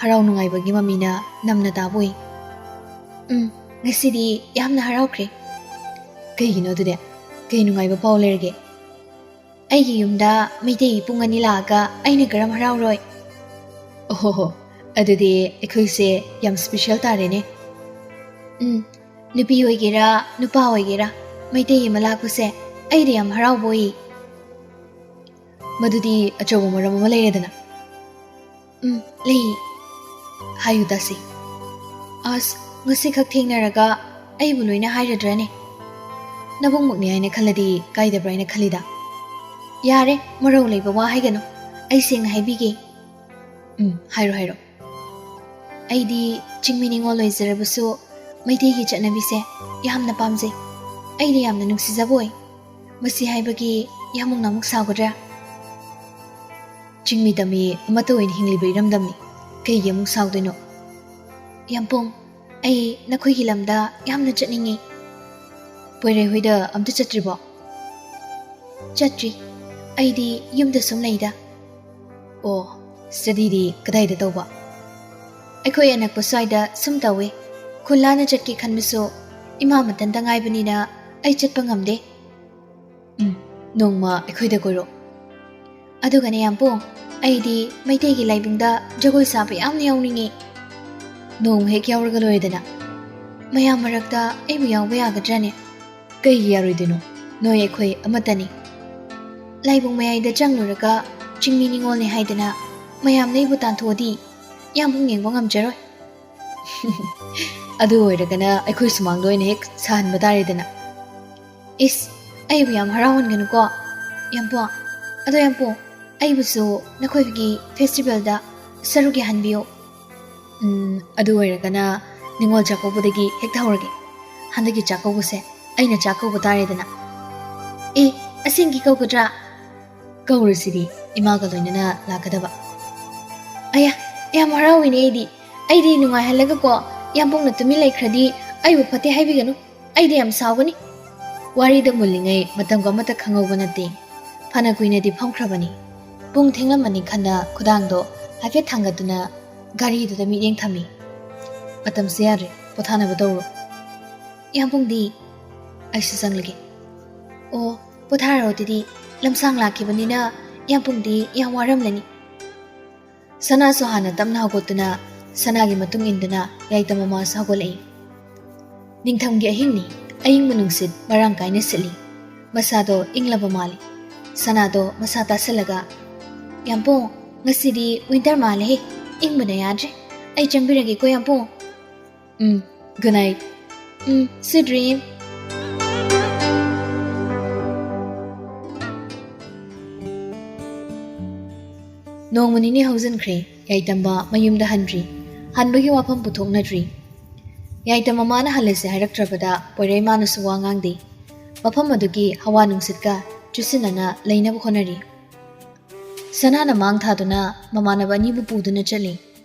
ꯍꯔꯥꯎ ꯅꯨꯡꯉꯥꯏꯕꯒꯤ ꯃꯃꯤꯅ ꯅꯝꯅ ꯇꯥꯕ ꯎꯏ꯫ ꯎꯝ, ꯉꯁꯤꯗꯤ ꯌꯥꯝꯅ ꯍꯔꯥꯎꯈ꯭ꯔꯦ꯫ ꯀꯩꯒꯤꯅꯣ ꯑꯗꯨꯗꯤ? ꯀꯩ ꯅꯨꯡꯉꯥꯏꯕ ꯄꯥꯎ ꯂꯩꯔꯒꯦ? ꯑꯩꯒꯤ ꯌꯨꯝꯗ ꯃꯩꯇꯩ ꯏꯄꯨꯡ ꯑꯅꯤ ꯂꯥꯛꯑꯒ ꯑꯩꯅ ꯀꯔꯝ ꯍꯔꯥꯎꯔꯣꯏ? ꯑꯣꯍꯣꯍꯣ, ꯑꯗꯨꯗꯤ ꯑꯩꯈꯣꯏꯁꯦ ꯌꯥꯝ ꯁ꯭ꯄꯦꯁꯦꯜ ꯇꯥꯔꯦꯅꯦ꯫ ꯎꯝ, ꯅꯨꯄꯤ ꯑꯣꯏꯒꯦꯔꯥ, ꯅꯨꯄꯥ ꯑꯣꯏꯒꯦꯔꯥ, ꯃꯩꯇꯩ ꯑꯃ ꯂꯥꯛꯄꯁꯦ ꯑꯩꯗꯤ ꯌꯥꯝ ꯍꯔꯥꯎꯕ ꯑꯣꯏ꯫ ꯃꯗꯨꯗꯤ ꯑꯆꯧꯕ ꯃꯔꯝ ꯑꯃ ꯂꯩꯔꯦꯗꯅ꯫ ꯎꯝ, ꯂꯩ꯫ ꯍꯥꯏꯌꯨ ꯇꯥꯁꯤ꯫ ꯑꯁ, ꯉꯁꯤꯈꯛ ꯊꯦꯡꯅꯔꯒ ꯑꯩꯕꯨ ꯂꯣꯏꯅ ꯍꯥꯏꯔꯗ꯭ꯔꯅꯦ? ꯅꯕꯨꯡꯃꯛꯅꯤ ꯍꯥꯏꯅ ꯈꯜꯂꯗꯤ ꯀꯥꯏꯗꯕ꯭ꯔꯥ ꯍꯥꯏꯅ ꯈꯜꯂꯤꯗ꯫ ꯌꯥꯔꯦ, ꯃꯔꯧ ꯂꯩꯕ ꯋꯥ ꯍꯥꯏꯒꯅꯨ꯫ ꯑꯩ ꯁꯦꯡꯅ ꯍꯥꯏꯕꯤꯒꯦ꯫ ꯎꯝ, ꯍꯥꯏꯔꯣ, ꯍꯥꯏꯔꯣ꯫ ꯑꯩꯗꯤ ꯆꯤꯡꯃꯤ ꯅꯤꯉꯣꯜ ꯑꯣꯏꯖꯔꯕꯁꯨ ꯃꯩꯇꯩꯒꯤ ꯆꯠꯅꯕꯤꯁꯦ ꯌꯥꯝꯅ ꯄꯥꯝꯖꯩ꯫ ꯑꯩꯗꯤ ꯌꯥꯝꯅ ꯅꯨꯡꯁꯤꯖꯕ ꯑꯣꯏ꯫ ꯃꯁꯤ ꯍꯥꯏꯕꯒꯤ ꯌꯥꯝ ꯃꯨꯛꯅ ꯑꯃꯨꯛ ꯁꯥꯎꯒꯗ꯭ꯔꯥ? ꯆꯤꯡꯃꯤ ꯇꯝꯃꯤ ꯑꯃꯠꯇ ꯑꯣꯏꯅ ꯍꯤꯡꯂꯤꯕ ꯏꯔꯝꯗꯝꯅꯤ꯫ ꯀꯩꯒꯤ ꯑꯃꯨꯛ ꯁꯥꯎꯗꯣꯏꯅꯣ? ꯌꯥꯝꯄꯣꯡ, ꯑꯩ ꯅꯈꯣꯏꯒꯤ ꯂꯝꯗ ꯌꯥꯝꯅ ꯆꯠꯅꯤꯡꯉꯤ꯫ ꯄꯣꯏꯔꯩ ꯍꯣꯏꯗ ꯑꯝꯇ ꯆꯠꯇ꯭ꯔꯤꯕꯣ? ꯆꯠꯇ꯭ꯔꯤ꯫ ꯑꯩꯗꯤ ꯌꯨꯝꯗ ꯁꯨꯝ ꯂꯩꯗ꯫ ꯑꯣ, ꯁ꯭ꯇꯗꯤꯗꯤ ꯀꯗꯥꯏꯗ ꯇꯧꯕ? ꯑꯩꯈꯣꯏ ꯑꯅꯛꯄ ꯁ꯭ꯋꯥꯏꯗ ꯁꯨꯝ ꯇꯧꯋꯦ꯫ ꯈꯨꯜ ꯂꯥꯟꯅ ꯆꯠꯀꯦ ꯈꯟꯕꯁꯨ ꯏꯃꯥ ꯃꯊꯟꯇ ꯉꯥꯏꯕꯅꯤꯅ ꯑꯩ ꯆꯠꯄ ꯉꯝꯗꯦ꯫ ꯎꯝ, ꯅꯣꯡꯃ ꯑꯩꯈꯣꯏꯗ ꯀꯣꯏꯔꯛꯑꯣ꯫ ꯑꯗꯨꯒꯅꯦ ꯌꯥꯝꯄꯣꯡ, ꯑꯩꯗꯤ ꯃꯩꯇꯩꯒꯤ ꯂꯥꯏꯕꯨꯡꯗ ꯖꯒꯣꯏ ꯁꯥꯕ ꯌꯥꯝꯅ ꯌꯥꯎꯅꯤꯡꯉꯤ꯫ ꯅꯣꯡꯃ ꯍꯦꯛ ꯌꯥꯎꯔꯒ ꯂꯣꯏꯔꯦꯗꯅ꯫ ꯃꯌꯥꯝ ꯃꯔꯛꯇ ꯑꯩꯕꯨ ꯌꯥꯎꯕ ꯌꯥꯒꯗ꯭ꯔꯅꯦ? ꯀꯩꯒꯤ ꯌꯥꯔꯣꯏꯗꯣꯏꯅꯣ? ꯅꯣꯏ ꯑꯩꯈꯣꯏ ꯑꯃꯠꯇꯅꯤ꯫ ꯂꯥꯏꯕꯨꯡ ꯃꯌꯥꯏꯗ ꯆꯪꯂꯨꯔꯒ ꯆꯤꯡꯃꯤ ꯅꯤꯉꯣꯜꯅꯤ ꯍꯥꯏꯗꯅ ꯃꯌꯥꯝꯅ ꯑꯩꯕꯨ ꯇꯥꯟꯊꯣꯛꯑꯗꯤ ꯌꯥꯝꯄꯣꯡ ꯌꯦꯡꯕ ꯉꯝꯖꯔꯣꯏ꯫ ꯑꯗꯨ ꯑꯣꯏꯔꯒꯅ ꯑꯩꯈꯣꯏ ꯁꯨꯃꯥꯡꯗ ꯑꯣꯏꯅ ꯍꯦꯛ ꯁꯥꯍꯟꯕ ꯇꯥꯔꯦꯗꯅ꯫ ꯏꯁ, ꯑꯩꯕꯨ ꯌꯥꯝ ꯍꯔꯥꯎꯍꯟꯒꯅꯨꯀꯣ, ꯌꯥꯝꯄꯣꯡ꯫ ꯑꯗꯣ ꯌꯥꯝꯄꯣꯡ, ꯑꯩꯕꯨꯁꯨ ꯅꯈꯣꯏꯒꯤ festivalꯗ ꯁꯔꯨꯛ ꯌꯥꯍꯟꯕꯤꯌꯨ꯫ ꯎꯝ, ꯑꯗꯨ ꯑꯣꯏꯔꯒꯅ ꯅꯤꯉꯣꯜ ꯆꯥꯛꯀꯧꯕꯗꯒꯤ ꯍꯦꯛꯇ ꯍꯧꯔꯒꯦ꯫ ꯍꯟꯗꯛꯀꯤ ꯆꯥꯛꯀꯧꯕꯁꯦ ꯑꯩꯅ ꯆꯥꯛ ꯀꯧꯕ ꯇꯥꯔꯦꯗꯅ꯫ ꯑꯦ, ꯑꯁꯦꯡꯀꯤ ꯀꯧꯒꯗ꯭ꯔꯥ? ꯀꯧꯔꯁꯤꯗꯤ, ꯏꯃꯥꯒ ꯂꯣꯏꯅꯅ ꯂꯥꯛꯀꯗꯕ꯫ ꯑꯌꯥ, ꯌꯥꯝ ꯍꯔꯥꯎꯏꯅꯦ ꯑꯩꯗꯤ꯫ ꯑꯩꯗꯤ ꯅꯨꯡꯉꯥꯏꯍꯜꯂꯒꯀꯣ, ꯌꯥꯝꯄꯣꯡꯅ ꯇꯨꯃꯤꯟ ꯂꯩꯈ꯭ꯔꯗꯤ ꯑꯩꯕꯨ ꯐꯠꯇꯦ ꯍꯥꯏꯕꯤꯒꯅꯨ꯫ ꯑꯩꯗꯤ ꯌꯥꯝ ꯁꯥꯎꯒꯅꯤ꯫ ꯋꯥꯔꯤꯗ ꯃꯨꯜꯂꯤꯉꯩ ꯃꯇꯝꯒ ꯑꯃꯠꯇ ꯈꯪꯍꯧꯕ ꯅꯠꯇꯦ꯫ ꯐꯅ ꯀꯨꯏꯅꯗꯤ ꯐꯝꯈ꯭ꯔꯕꯅꯤ꯫ ꯄꯨꯡ ꯊꯦꯡꯂꯝꯃꯅꯤ ꯈꯟꯅ ꯈꯨꯗꯥꯡꯗꯣ ꯍꯥꯏꯐꯦꯠ ꯊꯥꯡꯒꯠꯇꯨꯅ ꯒꯥꯔꯤꯗꯨꯗ ꯃꯤꯠꯌꯦꯡ ꯊꯝꯃꯤ꯫ ꯃꯇꯝꯁꯦ ꯌꯥꯔꯦ, ꯄꯣꯊꯥꯅꯕ ꯇꯧꯔꯣ꯫ ꯌꯥꯝꯄꯣꯡꯗꯤ? ꯑꯩꯁꯨ ꯆꯪꯂꯒꯦ꯫ ꯑꯣ, ꯄꯣꯊꯥꯔꯣ ꯑꯗꯨꯗꯤ, ꯂꯝꯁꯥꯡ ꯂꯥꯛꯈꯤꯕꯅꯤꯅ ꯌꯥꯝꯄꯣꯡꯗꯤ ꯌꯥꯝ ꯋꯥꯔꯝꯂꯅꯤ꯫ ꯁꯅꯥꯁꯨ ꯍꯥꯟꯅ ꯇꯞꯅ ꯍꯧꯒꯠꯇꯨꯅ ꯁꯅꯥꯒꯤ ꯃꯇꯨꯡ ꯏꯟꯗꯨꯅ ꯌꯥꯏꯇꯝ ꯃꯃꯥꯁꯨ ꯍꯧꯒꯠꯂꯛꯏ꯫ ꯅꯤꯡꯊꯝꯒꯤ ꯑꯍꯤꯡꯅꯤ, ꯑꯏꯪꯕ ꯅꯨꯡꯁꯤꯠ ꯃꯔꯥꯡ ꯀꯥꯏꯅ ꯁꯤꯠꯂꯤ꯫ ꯃꯁꯥꯗꯣ ꯏꯪꯂꯕ ꯃꯥꯜꯂꯤ꯫ ꯁꯅꯥꯗꯣ ꯃꯁꯥ ꯇꯥꯁꯜꯂꯒ, "ꯌꯥꯝꯄꯣꯡ, ꯉꯁꯤꯗꯤ winter ꯃꯥꯜꯂꯦꯍꯦ, ꯏꯪꯕꯅ ꯌꯥꯗ꯭ꯔꯦ꯫ ꯑꯩ ꯆꯪꯕꯤꯔꯒꯦꯀꯣ ꯌꯥꯝꯄꯣꯡ꯫ ꯎꯝ, good night꯫ ꯎꯝ, sweet dream꯫" ꯅꯣꯡꯃ ꯅꯤꯅꯤ ꯍꯧꯖꯤꯟꯈ꯭ꯔꯦ, ꯌꯥꯏꯇꯝꯕ ꯃꯌꯨꯝꯗ ꯍꯟꯗ꯭ꯔꯤ꯫ ꯍꯟꯕꯒꯤ ꯋꯥꯐꯝ ꯄꯨꯊꯣꯛꯅꯗ꯭ꯔꯤ꯫ ꯌꯥꯏꯇꯝ ꯃꯃꯥꯅ ꯍꯜꯂꯁꯦ ꯍꯥꯏꯔꯛꯇ꯭ꯔꯕꯗ ꯄꯣꯏꯔꯩꯃꯥꯅꯁꯨ ꯋꯥ ꯉꯥꯡꯗꯦ꯫ ꯃꯐꯝ ꯑꯗꯨꯒꯤ ꯍꯋꯥ ꯅꯨꯡꯁꯤꯠꯀ ꯆꯨꯁꯤꯟꯅꯅ ꯂꯩꯅꯕ ꯍꯣꯠꯅꯔꯤ꯫ ꯁꯅꯥꯅ ꯃꯥꯡ ꯊꯥꯗꯨꯅ ꯃꯃꯥꯟꯅꯕ ꯑꯅꯤꯕꯨ ꯄꯨꯗꯨꯅ ꯆꯠꯂꯤ꯫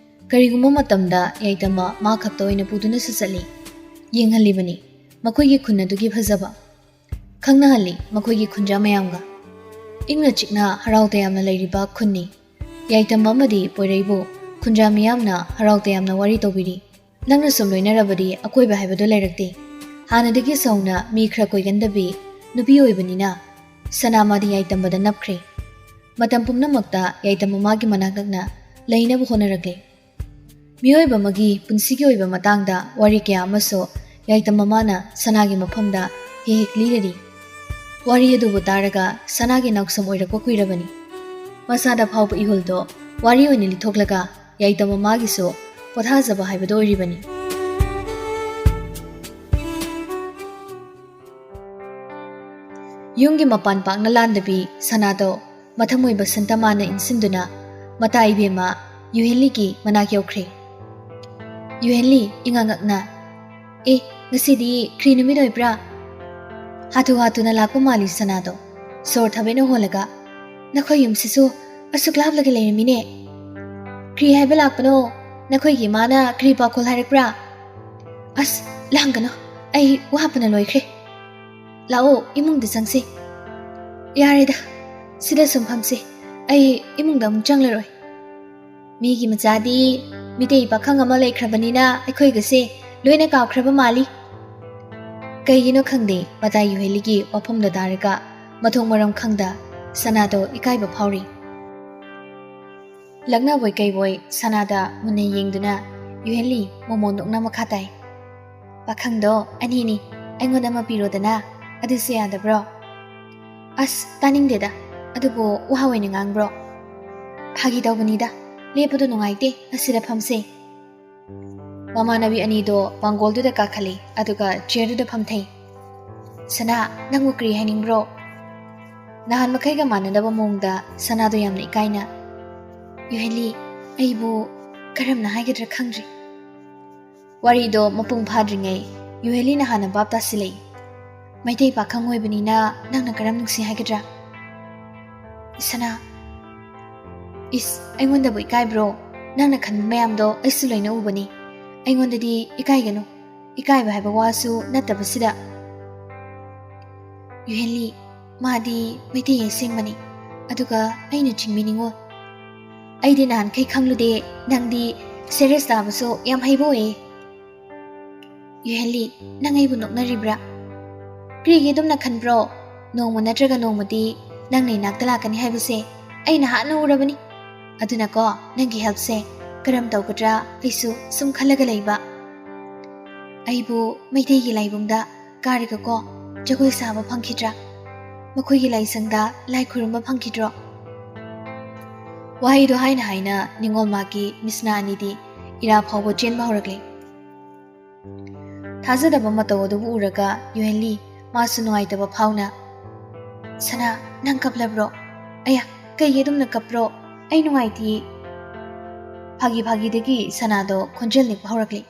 ꯀꯔꯤꯒꯨꯝꯕ ꯃꯇꯝꯗ ꯌꯥꯏꯇꯝꯕ ꯃꯥ ꯈꯛꯇ ꯑꯣꯏꯅ ꯄꯨꯗꯨꯅꯁꯨ ꯆꯠꯂꯤ꯫ ꯌꯦꯡꯍꯜꯂꯤꯕꯅꯤ ꯃꯈꯣꯏꯒꯤ ꯈꯨꯟ ꯑꯗꯨꯒꯤ ꯐꯖꯕ꯫ ꯈꯪꯅꯍꯜꯂꯤ ꯃꯈꯣꯏꯒꯤ ꯈꯨꯟꯖꯥ ꯃꯌꯥꯝꯒ꯫ ꯏꯪꯅ ꯆꯤꯛꯅ ꯍꯔꯥꯎ ꯇꯌꯥꯝꯅ ꯂꯩꯔꯤꯕ ꯈꯨꯟꯅꯤ꯫ ꯌꯥꯏꯇꯝꯕ ꯑꯃꯗꯤ ꯄꯣꯏꯔꯩꯕꯨ ꯈꯨꯟꯖꯥ ꯃꯤꯌꯥꯝꯅ ꯍꯔꯥꯎ ꯇꯌꯥꯝꯅ ꯋꯥꯔꯤ ꯇꯧꯕꯤꯔꯤ꯫ ꯅꯪꯅ ꯁꯨꯝ ꯂꯣꯏꯅꯔꯕꯗꯤ ꯑꯀꯣꯏꯕ ꯍꯥꯏꯕꯗꯨ ꯂꯩꯔꯛꯇꯦ꯫ ꯍꯥꯟꯅꯗꯒꯤ ꯁꯧꯅ ꯃꯤ ꯈꯔ ꯀꯣꯏꯒꯟꯗꯕꯤ ꯅꯨꯄꯤ ꯑꯣꯏꯕꯅꯤꯅ ꯁꯅꯥ ꯃꯥꯗꯤ ꯌꯥꯏꯇꯝꯕꯗ ꯅꯞꯈ꯭ꯔꯦ꯫ ꯃꯇꯝ ꯄꯨꯝꯅꯃꯛꯇ ꯌꯥꯏꯇꯝꯕ ꯃꯥꯒꯤ ꯃꯅꯥꯛ ꯅꯛꯅ ꯂꯩꯅꯕ ꯍꯣꯠꯅꯔꯛꯂꯦ꯫ ꯃꯤꯑꯣꯏꯕ ꯑꯃꯒꯤ ꯄꯨꯟꯁꯤꯒꯤ ꯑꯣꯏꯕ ꯃꯇꯥꯡꯗ ꯋꯥꯔꯤ ꯀꯌꯥ ꯑꯃꯁꯨ ꯌꯥꯏꯇꯝꯕ ꯃꯥꯅ ꯁꯅꯥꯒꯤ ꯃꯐꯝꯗ ꯍꯦꯛ ꯍꯦꯛ ꯂꯤꯔꯔꯤ꯫ ꯋꯥꯔꯤ ꯑꯗꯨꯕꯨ ꯇꯥꯔꯒ ꯁꯅꯥꯒꯤ ꯅꯥꯎꯁꯨꯝ ꯑꯣꯏꯔꯛꯄ ꯀꯨꯏꯔꯕꯅꯤ꯫ ꯃꯁꯥꯗ ꯐꯥꯎꯕ ꯏꯍꯨꯜꯗꯣ ꯋꯥꯔꯤ ꯑꯣꯏꯅ ꯂꯤꯊꯣꯛꯂꯒ ꯌꯥꯏꯇꯝꯕ ꯃꯥꯒꯤꯁꯨ ꯄꯣꯊꯥꯖꯕ ꯍꯥꯏꯕꯗꯨ ꯑꯣꯏꯔꯤꯕꯅꯤ꯫ ꯌꯨꯝꯒꯤ ꯃꯄꯥꯟ ꯄꯥꯛꯅ ꯂꯥꯟꯗꯕꯤ ꯁꯅꯥꯗꯣ ꯃꯊꯃꯣꯏꯕ ꯁꯟꯇꯃꯥꯅ ꯏꯟꯁꯤꯟꯗꯨꯅ ꯃꯇꯥ ꯏꯕꯦꯝꯃ ꯌꯨꯍꯦꯟꯂꯤꯒꯤ ꯃꯅꯥꯛ ꯌꯧꯈ꯭ꯔꯦ꯫ ꯌꯨꯍꯦꯟꯂꯤ ꯏꯉꯛ ꯉꯛꯅ, "ꯑꯦ, ꯉꯁꯤꯗꯤ ꯀ꯭ꯔꯤ ꯅꯨꯃꯤꯠ ꯑꯣꯏꯕ꯭ꯔꯥ?" ꯍꯥꯊꯨ ꯍꯥꯊꯨꯅ ꯂꯥꯛꯄ ꯃꯥꯜꯂꯤ ꯁꯅꯥꯗꯣ꯫ ꯁꯣꯔ ꯊꯕꯦꯠꯅ ꯍꯣꯜꯂꯒ, "ꯅꯈꯣꯏ ꯌꯨꯝꯁꯤꯁꯨ ꯑꯁꯨꯛ ꯂꯥꯞꯂꯒ ꯂꯩꯔꯝꯃꯤꯅꯦ꯫ ꯀ꯭ꯔꯤ ꯍꯥꯏꯕ ꯂꯥꯛꯄꯅꯣ? ꯅꯈꯣꯏꯒꯤ ꯏꯃꯥꯅ ꯀ꯭ꯔꯤ ꯄꯥꯎꯈꯣꯜ ꯍꯥꯏꯔꯛꯄ꯭ꯔꯥ?" "ꯑꯁ, ꯂꯥꯡꯒꯅꯨ, ꯑꯩ ꯋꯥꯕꯅ ꯂꯣꯏꯈ꯭ꯔꯦ꯫ ꯂꯥꯛꯑꯣ, ꯏꯃꯨꯡꯗ ꯆꯪꯁꯤ꯫" "ꯌꯥꯔꯦꯗ, ꯁꯤꯗ ꯁꯨꯝ ꯐꯝꯁꯤ꯫ ꯑꯩ ꯏꯃꯨꯡꯗ ꯑꯃꯨꯛ ꯆꯪꯂꯔꯣꯏ꯫ ꯃꯤꯒꯤ ꯃꯆꯥꯗꯤ ꯃꯤꯇꯩ ꯄꯥꯈꯪ ꯑꯃ ꯂꯩꯈ꯭ꯔꯕꯅꯤꯅ ꯑꯩꯈꯣꯏꯒꯁꯦ ꯂꯣꯏꯅ ꯀꯥꯎꯈ꯭ꯔꯕ ꯃꯥꯜꯂꯤ꯫" ꯀꯩꯒꯤꯅꯣ ꯈꯪꯗꯦ, ꯃꯇꯥ ꯌꯨꯍꯦꯟꯂꯤꯒꯤ ꯋꯥꯐꯝꯗꯣ ꯇꯥꯔꯒ ꯃꯊꯣꯡ ꯃꯔꯝ ꯈꯪꯗ ꯁꯅꯥꯗꯣ ꯏꯀꯥꯏꯕ ꯐꯥꯎꯔꯤ꯫ ꯂꯛꯅꯕꯣꯏ ꯀꯩꯕꯣꯏ ꯁꯅꯥꯗ ꯃꯨꯟꯅ ꯌꯦꯡꯗꯨꯅ ꯌꯨꯍꯦꯟꯂꯤ ꯃꯣꯃꯣꯟ ꯅꯣꯛꯅ ꯃꯈꯥ ꯇꯥꯏ꯫ "ꯄꯥꯈꯪꯗꯣ ꯑꯅꯤꯅꯤ, ꯑꯩꯉꯣꯟꯗ ꯑꯃ ꯄꯤꯔꯣꯗꯅ, ꯑꯗꯨꯁꯨ ꯌꯥꯗꯕ꯭ꯔꯣ?" "ꯑꯁ, ꯇꯥꯅꯤꯡꯗꯦꯗ, ꯑꯗꯨꯕꯨ ꯋꯥ ꯑꯣꯏꯅ ꯉꯥꯡꯕ꯭ꯔꯣ?" "ꯐꯥꯒꯤ ꯇꯧꯕꯅꯤꯗ, ꯂꯦꯞꯄꯗꯣ ꯅꯨꯡꯉꯥꯏꯇꯦ, ꯑꯁꯤꯗ ꯐꯝꯁꯦ꯫" ꯃꯃꯥꯟꯅꯕꯤ ꯑꯅꯤꯗꯣ ꯃꯥꯡꯒꯣꯜꯗꯨꯗ ꯀꯥꯈꯠꯂꯤ, ꯑꯗꯨꯒ ꯆꯤꯌꯔꯗꯨꯗ ꯐꯝꯊꯩ꯫ "ꯁꯅꯥ, ꯅꯪꯕꯨ ꯀꯔꯤ ꯍꯥꯏꯅꯤꯡꯕ꯭ꯔꯣ?" ꯅꯍꯥꯟ ꯃꯈꯩꯒ ꯃꯥꯟꯅꯗꯕ ꯃꯑꯣꯡꯗ ꯁꯅꯥꯗꯣ ꯌꯥꯝꯅ ꯏꯀꯥꯏꯅ, "ꯌꯨꯍꯦꯟꯂꯤ, ꯑꯩꯕꯨ ꯀꯔꯝꯅ ꯍꯥꯏꯒꯗ꯭ꯔꯥ ꯈꯪꯗ꯭ꯔꯦ꯫" ꯋꯥꯔꯤꯗꯣ ꯃꯄꯨꯡ ꯐꯥꯗ꯭ꯔꯤꯉꯩ ꯌꯨꯍꯦꯟꯂꯤꯅ ꯍꯥꯟꯅ ꯚꯥꯞ ꯇꯥꯁꯤꯜꯂꯛꯏ꯫ "ꯃꯩꯇꯩ ꯄꯥꯈꯪ ꯑꯣꯏꯕꯅꯤꯅ ꯅꯪꯅ ꯀꯔꯝ ꯅꯨꯡꯁꯤ ꯍꯥꯏꯒꯗ꯭ꯔꯥ?" "ꯁꯅꯥ, ꯏꯁ, ꯑꯩꯉꯣꯟꯗꯕꯨ ꯏꯀꯥꯏꯕ꯭ꯔꯣ? ꯅꯪꯅ ꯈꯟꯕ ꯃꯌꯥꯝꯗꯣ ꯑꯩꯁꯨ ꯂꯣꯏꯅ ꯎꯕꯅꯤ꯫ ꯑꯩꯉꯣꯟꯗꯗꯤ ꯏꯀꯥꯏꯒꯅꯨ, ꯏꯀꯥꯏꯕ ꯍꯥꯏꯕ ꯋꯥꯁꯨ ꯅꯠꯇꯕꯁꯤꯗ꯫" "ꯌꯨꯍꯦꯟꯂꯤ, ꯃꯥꯗꯤ ꯃꯩꯇꯩ ꯑꯁꯦꯡꯕꯅꯤ, ꯑꯗꯨꯒ ꯑꯩꯅ ꯆꯤꯡꯃꯤ ꯅꯤꯉꯣꯜ꯫ ꯑꯩꯗꯤ ꯅꯍꯥꯟꯈꯩ ꯈꯪꯂꯨꯗꯦ, ꯅꯪꯗꯤ ꯁꯦꯔꯤꯌꯁ ꯇꯥꯕꯁꯨ ꯌꯥꯝ ꯍꯩꯕ ꯑꯣꯏꯌꯦ꯫" "ꯌꯨꯍꯦꯟꯂꯤ, ꯅꯪ ꯑꯩꯕꯨ ꯅꯣꯛꯅꯔꯤꯕ꯭ꯔꯥ? ꯀꯔꯤꯒꯤ ꯑꯗꯨꯝꯅ ꯈꯟꯕ꯭ꯔꯣ? ꯅꯣꯡꯃ ꯅꯠꯇ꯭ꯔꯒ ꯅꯣꯡꯃꯗꯤ ꯅꯪꯅ ꯏꯅꯥꯛꯇ ꯂꯥꯛꯀꯅꯤ ꯍꯥꯏꯕꯁꯦ ꯑꯩꯅ ꯍꯥꯟꯅ ꯎꯔꯕꯅꯤ꯫ ꯑꯗꯨꯅꯀꯣ, ꯅꯪꯒꯤ helpꯁꯦ ꯀꯔꯝ ꯇꯧꯒꯗ꯭ꯔꯥ ꯑꯩꯁꯨ ꯁꯨꯝ ꯈꯜꯂꯒ ꯂꯩꯕ꯫ ꯑꯩꯕꯨ ꯃꯩꯇꯩꯒꯤ ꯂꯥꯏꯕꯨꯡꯗ ꯀꯥꯔꯒꯀꯣ ꯖꯒꯣꯏ ꯁꯥꯕ ꯐꯪꯈꯤꯗ꯭ꯔꯥ? ꯃꯈꯣꯏꯒꯤ ꯂꯥꯏꯁꯪꯗ ꯂꯥꯏ ꯈꯨꯔꯨꯝꯕ ꯐꯪꯈꯤꯗ꯭ꯔꯣ? ꯋꯥꯍꯩꯗꯣ ꯍꯥꯏꯅ ꯍꯥꯏꯅ ꯅꯤꯉꯣꯜ ꯃꯥꯒꯤ ꯃꯤꯁꯅꯥ ꯑꯅꯤꯗꯤ ꯏꯔꯥ ꯐꯥꯎꯕ ꯆꯦꯟꯕ ꯍꯧꯔꯛꯂꯦ꯫ ꯊꯥꯖꯗꯕ ꯃꯇꯧ ꯑꯗꯨꯕꯨ ꯎꯔꯒ ꯌꯨꯍꯦꯟꯂꯤ ꯃꯥꯁꯨ ꯅꯨꯡꯉꯥꯏꯇꯕ ꯐꯥꯎꯅ, "ꯁꯅꯥ, ꯅꯪ ꯀꯞꯂꯕ꯭ꯔꯣ? ꯑꯌꯥ, ꯀꯩꯒꯤ ꯑꯗꯨꯝꯅ ꯀꯞꯄ꯭ꯔꯣ? ꯑꯩ ꯅꯨꯡꯉꯥꯏꯇꯤꯌꯦ꯫" ꯐꯥꯒꯤ ꯐꯥꯒꯤꯗꯒꯤ ꯁꯅꯥꯗꯣ ꯈꯣꯟꯖꯦꯜ ꯅꯤꯛꯄ ꯍꯧꯔꯛꯂꯤ꯫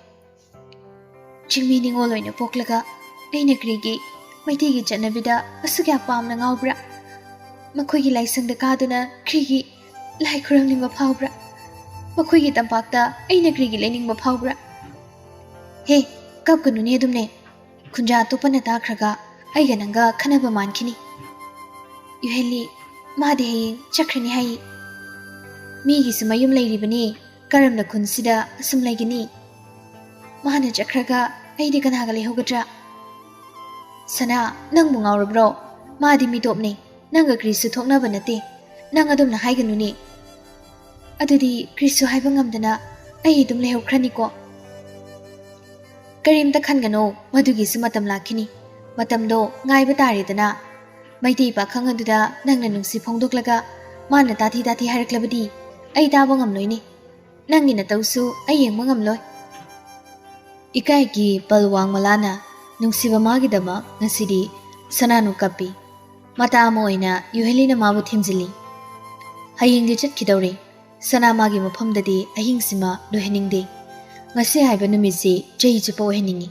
"ꯆꯤꯡꯃꯤ ꯅꯤꯉꯣꯜ ꯑꯣꯏꯅ ꯄꯣꯛꯂꯒ ꯑꯩꯅ ꯀꯔꯤꯒꯤ ꯃꯩꯇꯩꯒꯤ ꯆꯠꯅꯕꯤꯗ ꯑꯁꯨꯛ ꯌꯥꯝ ꯄꯥꯝꯅ ꯉꯥꯎꯕ꯭ꯔꯥ? ꯃꯈꯣꯏꯒꯤ ꯂꯥꯏꯁꯪꯗ ꯀꯥꯗꯨꯅ ꯀꯔꯤꯒꯤ ꯂꯥꯏ ꯈꯨꯔꯨꯝꯅꯤꯡꯕ ꯐꯥꯎꯕ꯭ꯔꯥ? ꯃꯈꯣꯏꯒꯤ ꯇꯝꯄꯥꯛꯇ ꯑꯩꯅ ꯀꯔꯤꯒꯤ ꯂꯩꯅꯤꯡꯕ ꯐꯥꯎꯕ꯭ꯔꯥ?" "ꯍꯦ, ꯀꯞꯀꯅꯨꯅꯦ ꯑꯗꯨꯝꯅꯦ꯫ ꯈꯨꯟꯖꯥ ꯑꯇꯣꯞꯄꯅ ꯇꯥꯈ꯭ꯔꯒ ꯑꯩꯒ ꯅꯪꯒ ꯈꯟꯅꯕ ꯃꯥꯟꯈꯤꯅꯤ꯫ ꯌꯨꯍꯦꯟꯂꯤ, ꯃꯥꯗꯤ ꯍꯌꯦꯡ ꯆꯠꯈ꯭ꯔꯅꯤ ꯍꯥꯏꯌꯦ꯫ ꯃꯤꯒꯤꯁꯨ ꯃꯌꯨꯝ ꯂꯩꯔꯤꯕꯅꯤ, ꯀꯔꯝꯅ ꯈꯨꯟꯁꯤꯗ ꯑꯁꯨꯝ ꯂꯩꯒꯅꯤ? ꯃꯥꯅ ꯆꯠꯈ꯭ꯔꯒ ꯑꯩꯗꯤ ꯀꯅꯥꯒ ꯂꯩꯍꯧꯒꯗ꯭ꯔꯥ?" "ꯁꯅꯥ, ꯅꯪꯕꯨ ꯉꯥꯎꯔꯕ꯭ꯔꯣ? ꯃꯥꯗꯤ ꯃꯤꯇꯣꯞꯅꯤ, ꯅꯪꯒ ꯀ꯭ꯔꯤꯁꯁꯨ ꯊꯣꯛꯅꯕ ꯅꯠꯇꯦ꯫ ꯅꯪ ꯑꯗꯨꯝꯅ ꯍꯥꯏꯒꯅꯨꯅꯦ꯫ ꯑꯗꯨꯗꯤ ꯀ꯭ꯔꯤꯁꯁꯨ ꯍꯥꯏꯕ ꯉꯝꯗꯅ ꯑꯩ ꯑꯗꯨꯝ ꯂꯩꯍꯧꯈ꯭ꯔꯅꯤꯀꯣ?" "ꯀꯔꯤꯝꯇ ꯈꯟꯒꯅꯣ, ꯃꯗꯨꯒꯤꯁꯨ ꯃꯇꯝ ꯂꯥꯛꯈꯤꯅꯤ꯫ ꯃꯇꯝꯗꯣ ꯉꯥꯏꯕ ꯇꯥꯔꯦꯗꯅ꯫ ꯃꯩꯇꯩ ꯄꯥꯈꯪ ꯑꯗꯨꯗ ꯅꯪꯅ ꯅꯨꯡꯁꯤ ꯐꯣꯡꯗꯣꯛꯂꯒ ꯃꯥꯅ ꯇꯥꯊꯤ ꯇꯥꯊꯤ ꯍꯥꯏꯔꯛꯂꯕꯗꯤ ꯑꯩ ꯇꯥꯕ ꯉꯝꯂꯣꯏꯅꯦ꯫ ꯅꯪꯒꯤ ꯅꯇꯧꯁꯨ ꯑꯩ ꯌꯦꯡꯕ ꯉꯝꯂꯣꯏ꯫" ꯏꯀꯥꯏꯒꯤ ꯄꯜ ꯋꯥꯡꯃꯂꯥꯅ ꯅꯨꯡꯁꯤꯕ ꯃꯥꯒꯤꯗꯃꯛ ꯉꯁꯤꯗꯤ ꯁꯅꯥꯅꯨ ꯀꯞꯄꯤ꯫ ꯃꯇꯥ ꯑꯃ ꯑꯣꯏꯅ ꯌꯨꯍꯦꯂꯤꯅ ꯃꯥꯕꯨ ꯊꯦꯝꯖꯤꯜꯂꯤ꯫ "ꯍꯌꯦꯡꯗꯤ ꯆꯠꯈꯤꯗꯧꯔꯦ꯫ ꯁꯅꯥ ꯃꯥꯒꯤ ꯃꯐꯝꯗꯗꯤ ꯑꯍꯤꯡꯁꯤꯃ ꯂꯣꯏꯍꯟꯅꯤꯡꯗꯦ꯫ ꯉꯁꯤ ꯍꯥꯏꯕ ꯅꯨꯃꯤꯠꯁꯤ ꯆꯍꯤ ꯆꯨꯞꯄ ꯑꯣꯏꯍꯟꯅꯤꯡꯏ꯫"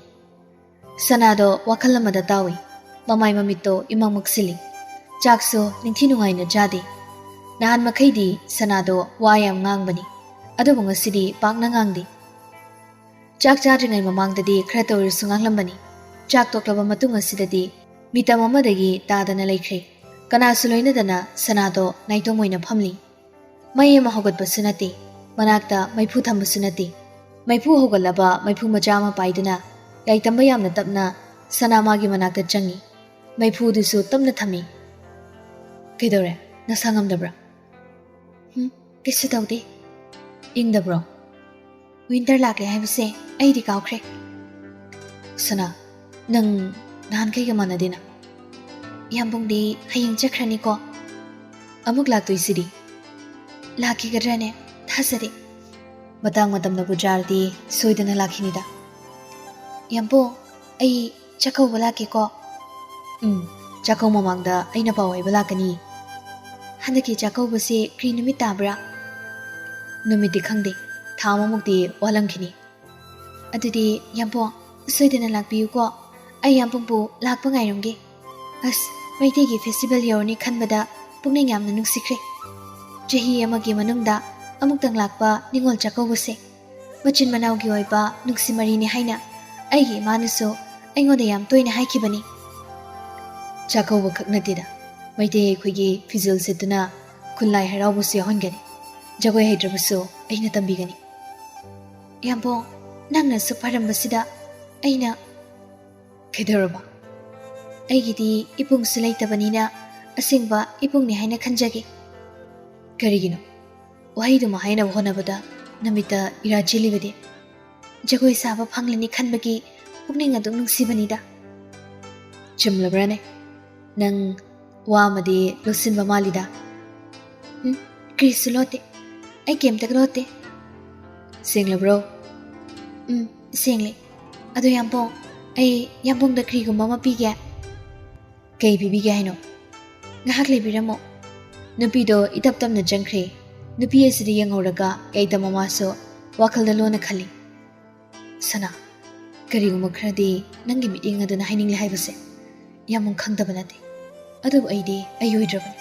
ꯁꯅꯥꯗꯣ ꯋꯥꯈꯜ ꯑꯃꯗ ꯇꯥꯎꯏ꯫ ꯃꯃꯥꯏ ꯃꯃꯤꯠꯇꯣ ꯏꯃꯛ ꯃꯛꯁꯤꯜꯂꯤ꯫ ꯆꯥꯛꯁꯨ ꯅꯤꯡꯊꯤ ꯅꯨꯡꯉꯥꯏꯅ ꯆꯥꯗꯦ꯫ ꯅꯍꯥꯟ ꯃꯈꯩꯗꯤ ꯁꯅꯥꯗꯣ ꯋꯥ ꯌꯥꯝ ꯉꯥꯡꯕꯅꯤ, ꯑꯗꯨꯕꯨ ꯉꯁꯤꯗꯤ ꯄꯥꯛꯅ ꯉꯥꯡꯗꯦ꯫ ꯆꯥꯛ ꯆꯥꯗ꯭ꯔꯤꯉꯩ ꯃꯃꯥꯡꯗꯗꯤ ꯈꯔꯇ ꯑꯣꯏꯔꯁꯨ ꯉꯥꯡꯂꯝꯕꯅꯤ꯫ ꯆꯥꯛ ꯇꯣꯛꯂꯕ ꯃꯇꯨꯡ ꯑꯁꯤꯗꯗꯤ ꯃꯤꯇꯝ ꯑꯃꯗꯒꯤ ꯇꯥꯗꯅ ꯂꯩꯈ꯭ꯔꯦ꯫ ꯀꯅꯥꯁꯨ ꯂꯣꯏꯅꯗꯅ ꯁꯅꯥꯗꯣ ꯅꯥꯏꯇꯣꯝ ꯑꯣꯏꯅ ꯐꯝꯂꯤ꯫ ꯃꯩ ꯑꯃ ꯍꯧꯒꯠꯄꯁꯨ ꯅꯠꯇꯦ, ꯃꯅꯥꯛꯇ ꯃꯩꯐꯨ ꯊꯝꯕꯁꯨ ꯅꯠꯇꯦ꯫ ꯃꯩꯐꯨ ꯍꯧꯒꯠꯂꯕ ꯃꯩꯐꯨ ꯃꯆꯥ ꯑꯃ ꯄꯥꯏꯗꯨꯅ ꯌꯥꯏꯇꯝꯕ ꯌꯥꯝꯅ ꯇꯞꯅ ꯁꯅꯥ ꯃꯥꯒꯤ ꯃꯅꯥꯛꯇ ꯆꯪꯏ꯫ ꯃꯩꯐꯨꯗꯨꯁꯨ ꯇꯞꯅ ꯊꯝꯃꯤ꯫ "ꯀꯩꯗꯧꯔꯦ? ꯅꯁꯥ ꯉꯝꯗꯕ꯭ꯔꯥ?" "ꯍꯨꯝ, ꯀꯩꯁꯨ ꯇꯧꯗꯦ꯫" "ꯏꯪꯗꯕ꯭ꯔꯣ?" "ꯋꯤꯟꯇꯔ ꯂꯥꯛꯂꯦ ꯍꯥꯏꯕꯁꯦ ꯑꯩꯗꯤ ꯀꯥꯎꯈ꯭ꯔꯦ꯫" "ꯁꯅꯥ, ꯅꯪ ꯅꯍꯥꯟꯈꯩꯒ ꯃꯥꯟꯅꯗꯦꯅ꯫ ꯌꯥꯝꯕꯨꯡꯗꯤ ꯍꯌꯦꯡ ꯆꯠꯈ꯭ꯔꯅꯤꯀꯣ? ꯑꯃꯨꯛ ꯂꯥꯛꯇꯣꯏꯁꯤꯗꯤ?" "ꯂꯥꯛꯈꯤꯒꯗ꯭ꯔꯅꯦ? ꯊꯥꯖꯗꯦ꯫" "ꯃꯇꯥꯡ ꯃꯇꯝꯅꯕꯨ ꯆꯥꯔꯗꯤ ꯁꯣꯏꯗꯅ ꯂꯥꯛꯈꯤꯅꯤꯗ꯫" "ꯌꯥꯝꯕꯨꯡ, ꯑꯩ ꯆꯥꯛꯀꯧꯕ ꯂꯥꯛꯀꯦꯀꯣ꯫" "ꯎꯝ, ꯆꯥꯛꯀꯧ ꯃꯃꯥꯡꯗ ꯑꯩꯅ ꯄꯥꯎ ꯍꯥꯏꯕ ꯂꯥꯛꯀꯅꯤ꯫" "ꯍꯟꯗꯛꯀꯤ ꯆꯥꯛꯀꯧꯕꯁꯦ ꯀꯔꯤ ꯅꯨꯃꯤꯠ ꯇꯥꯕ꯭ꯔꯥ?" "ꯅꯨꯃꯤꯠꯇꯤ ꯈꯪꯗꯦ, ꯊꯥ ꯑꯃꯃꯨꯛꯇꯤ ꯋꯥꯠꯂꯝꯈꯤꯅꯤ꯫ ꯑꯗꯨꯗꯤ ꯌꯥꯝꯕꯨꯡ, ꯁꯣꯏꯗꯅ ꯂꯥꯛꯄꯤꯌꯨꯀꯣ꯫ ꯑꯩ ꯌꯥꯝꯕꯨꯡꯕꯨ ꯂꯥꯛꯄ ꯉꯥꯏꯔꯝꯒꯦ꯫" ꯑꯁ, ꯃꯩꯇꯩꯒꯤ ꯐꯦꯁꯇꯤꯚꯦꯜ ꯌꯧꯔꯅꯤ ꯈꯟꯕꯗ ꯄꯨꯛꯅꯤꯡ ꯌꯥꯝꯅ ꯅꯨꯡꯁꯤꯈ꯭ꯔꯦ꯫ ꯆꯍꯤ ꯑꯃꯒꯤ ꯃꯅꯨꯡꯗ ꯑꯃꯨꯛꯇꯪ ꯂꯥꯛꯄ ꯅꯤꯉꯣꯜ ꯆꯥꯛꯀꯧꯕꯁꯦ ꯃꯆꯤꯟ ꯃꯅꯥꯎꯒꯤ ꯑꯣꯏꯕ ꯅꯨꯡꯁꯤ ꯃꯔꯤꯅꯤ ꯍꯥꯏꯅ ꯑꯩꯒꯤ ꯏꯃꯥꯅꯁꯨ ꯑꯩꯉꯣꯟꯗ ꯌꯥꯝ ꯇꯣꯏꯅ ꯍꯥꯏꯈꯤꯕꯅꯤ꯫ ꯆꯥꯛꯀꯧꯕ ꯈꯛ ꯅꯠꯇꯦꯗ, ꯃꯩꯇꯩ ꯑꯩꯈꯣꯏꯒꯤ ꯐꯤꯖꯣꯜ ꯁꯦꯠꯇꯨꯅ ꯈꯨꯜ ꯂꯥꯏ ꯍꯔꯥꯎꯕꯁꯨ ꯌꯥꯎꯍꯟꯒꯅꯤ꯫ ꯖꯒꯣꯏ ꯍꯩꯇ꯭ꯔꯕꯁꯨ ꯑꯩꯅ ꯇꯝꯕꯤꯒꯅꯤ꯫ ꯌꯥꯝꯕꯨꯡ, ꯅꯪꯅ ꯑꯁꯨꯛ ꯐꯔꯝꯕꯁꯤꯗ ꯑꯩꯅ꯫ ꯀꯩꯗꯧꯔꯕ? ꯑꯩꯒꯤꯗꯤ ꯏꯕꯨꯡꯁꯨ ꯂꯩꯇꯕꯅꯤꯅ ꯑꯁꯦꯡꯕ ꯏꯕꯨꯡꯅꯤ ꯍꯥꯏꯅ ꯈꯟꯖꯒꯦ꯫ ꯀꯔꯤꯒꯤꯅꯣ? ꯋꯥꯍꯩꯗꯨꯃ ꯍꯥꯏꯅꯕ ꯍꯣꯠꯅꯕꯗ ꯅꯃꯤꯠꯇ ꯏꯔꯥ ꯆꯦꯜꯂꯤꯕꯗꯤ? ꯖꯒꯣꯏ ꯁꯥꯕ ꯐꯪꯂꯅꯤ ꯈꯟꯕꯒꯤ ꯄꯨꯛꯅꯤꯡ ꯑꯗꯨꯛ ꯅꯨꯡꯁꯤꯕꯅꯤꯗ꯫ ꯆꯨꯝꯂꯕ꯭ꯔꯥꯅꯦ? ꯅꯪ ꯋꯥ ꯑꯃꯗꯤ ꯂꯣꯠꯁꯤꯟꯕ ꯃꯥꯜꯂꯤꯗ꯫ ꯎꯝ, ꯀꯔꯤꯁꯨ ꯂꯣꯠꯇꯦ꯫ ꯑꯩ ꯀꯩꯝꯇꯒ ꯂꯣꯠꯇꯦ꯫ ꯁꯦꯡꯂꯕ꯭ꯔꯣ? ꯎꯝ, ꯁꯦꯡꯂꯦ꯫ ꯑꯗꯣ ꯌꯥꯝꯕꯨꯡ, ꯑꯩ ꯌꯥꯝꯕꯨꯡꯗ ꯀꯔꯤꯒꯨꯝꯕ ꯑꯃ ꯄꯤꯒꯦ꯫ ꯀꯩ ꯄꯤꯕꯤꯒꯦ ꯍꯥꯏꯅꯣ? ꯉꯥꯏꯍꯥꯛ ꯂꯩꯕꯤꯔꯝꯃꯣ꯫ ꯅꯨꯄꯤꯗꯣ ꯏꯇꯞ ꯇꯞꯅ ꯆꯪꯈ꯭ꯔꯦ꯫ ꯅꯨꯄꯤ ꯑꯁꯤꯗ ꯌꯦꯡꯍꯧꯔꯒ ꯀꯩꯇ ꯃꯃꯥꯁꯨ ꯋꯥꯈꯜꯗ ꯂꯣꯟꯅ ꯈꯜꯂꯤ꯫ ꯁꯅꯥ, ꯀꯔꯤꯒꯨꯝꯕ ꯈꯔꯗꯤ ꯅꯪꯒꯤ ꯃꯤꯠꯌꯦꯡ ꯑꯗꯨꯅ ꯍꯥꯏꯅꯤꯡꯂꯦ ꯍꯥꯏꯕꯁꯦ ꯌꯥꯝꯕꯨꯡ ꯈꯪꯗꯕ ꯅꯠꯇꯦ꯫ ꯑꯗꯨꯕꯨ ꯑꯩꯗꯤ ꯑꯩ ꯑꯣꯏꯗ꯭ꯔꯕꯅꯤ꯫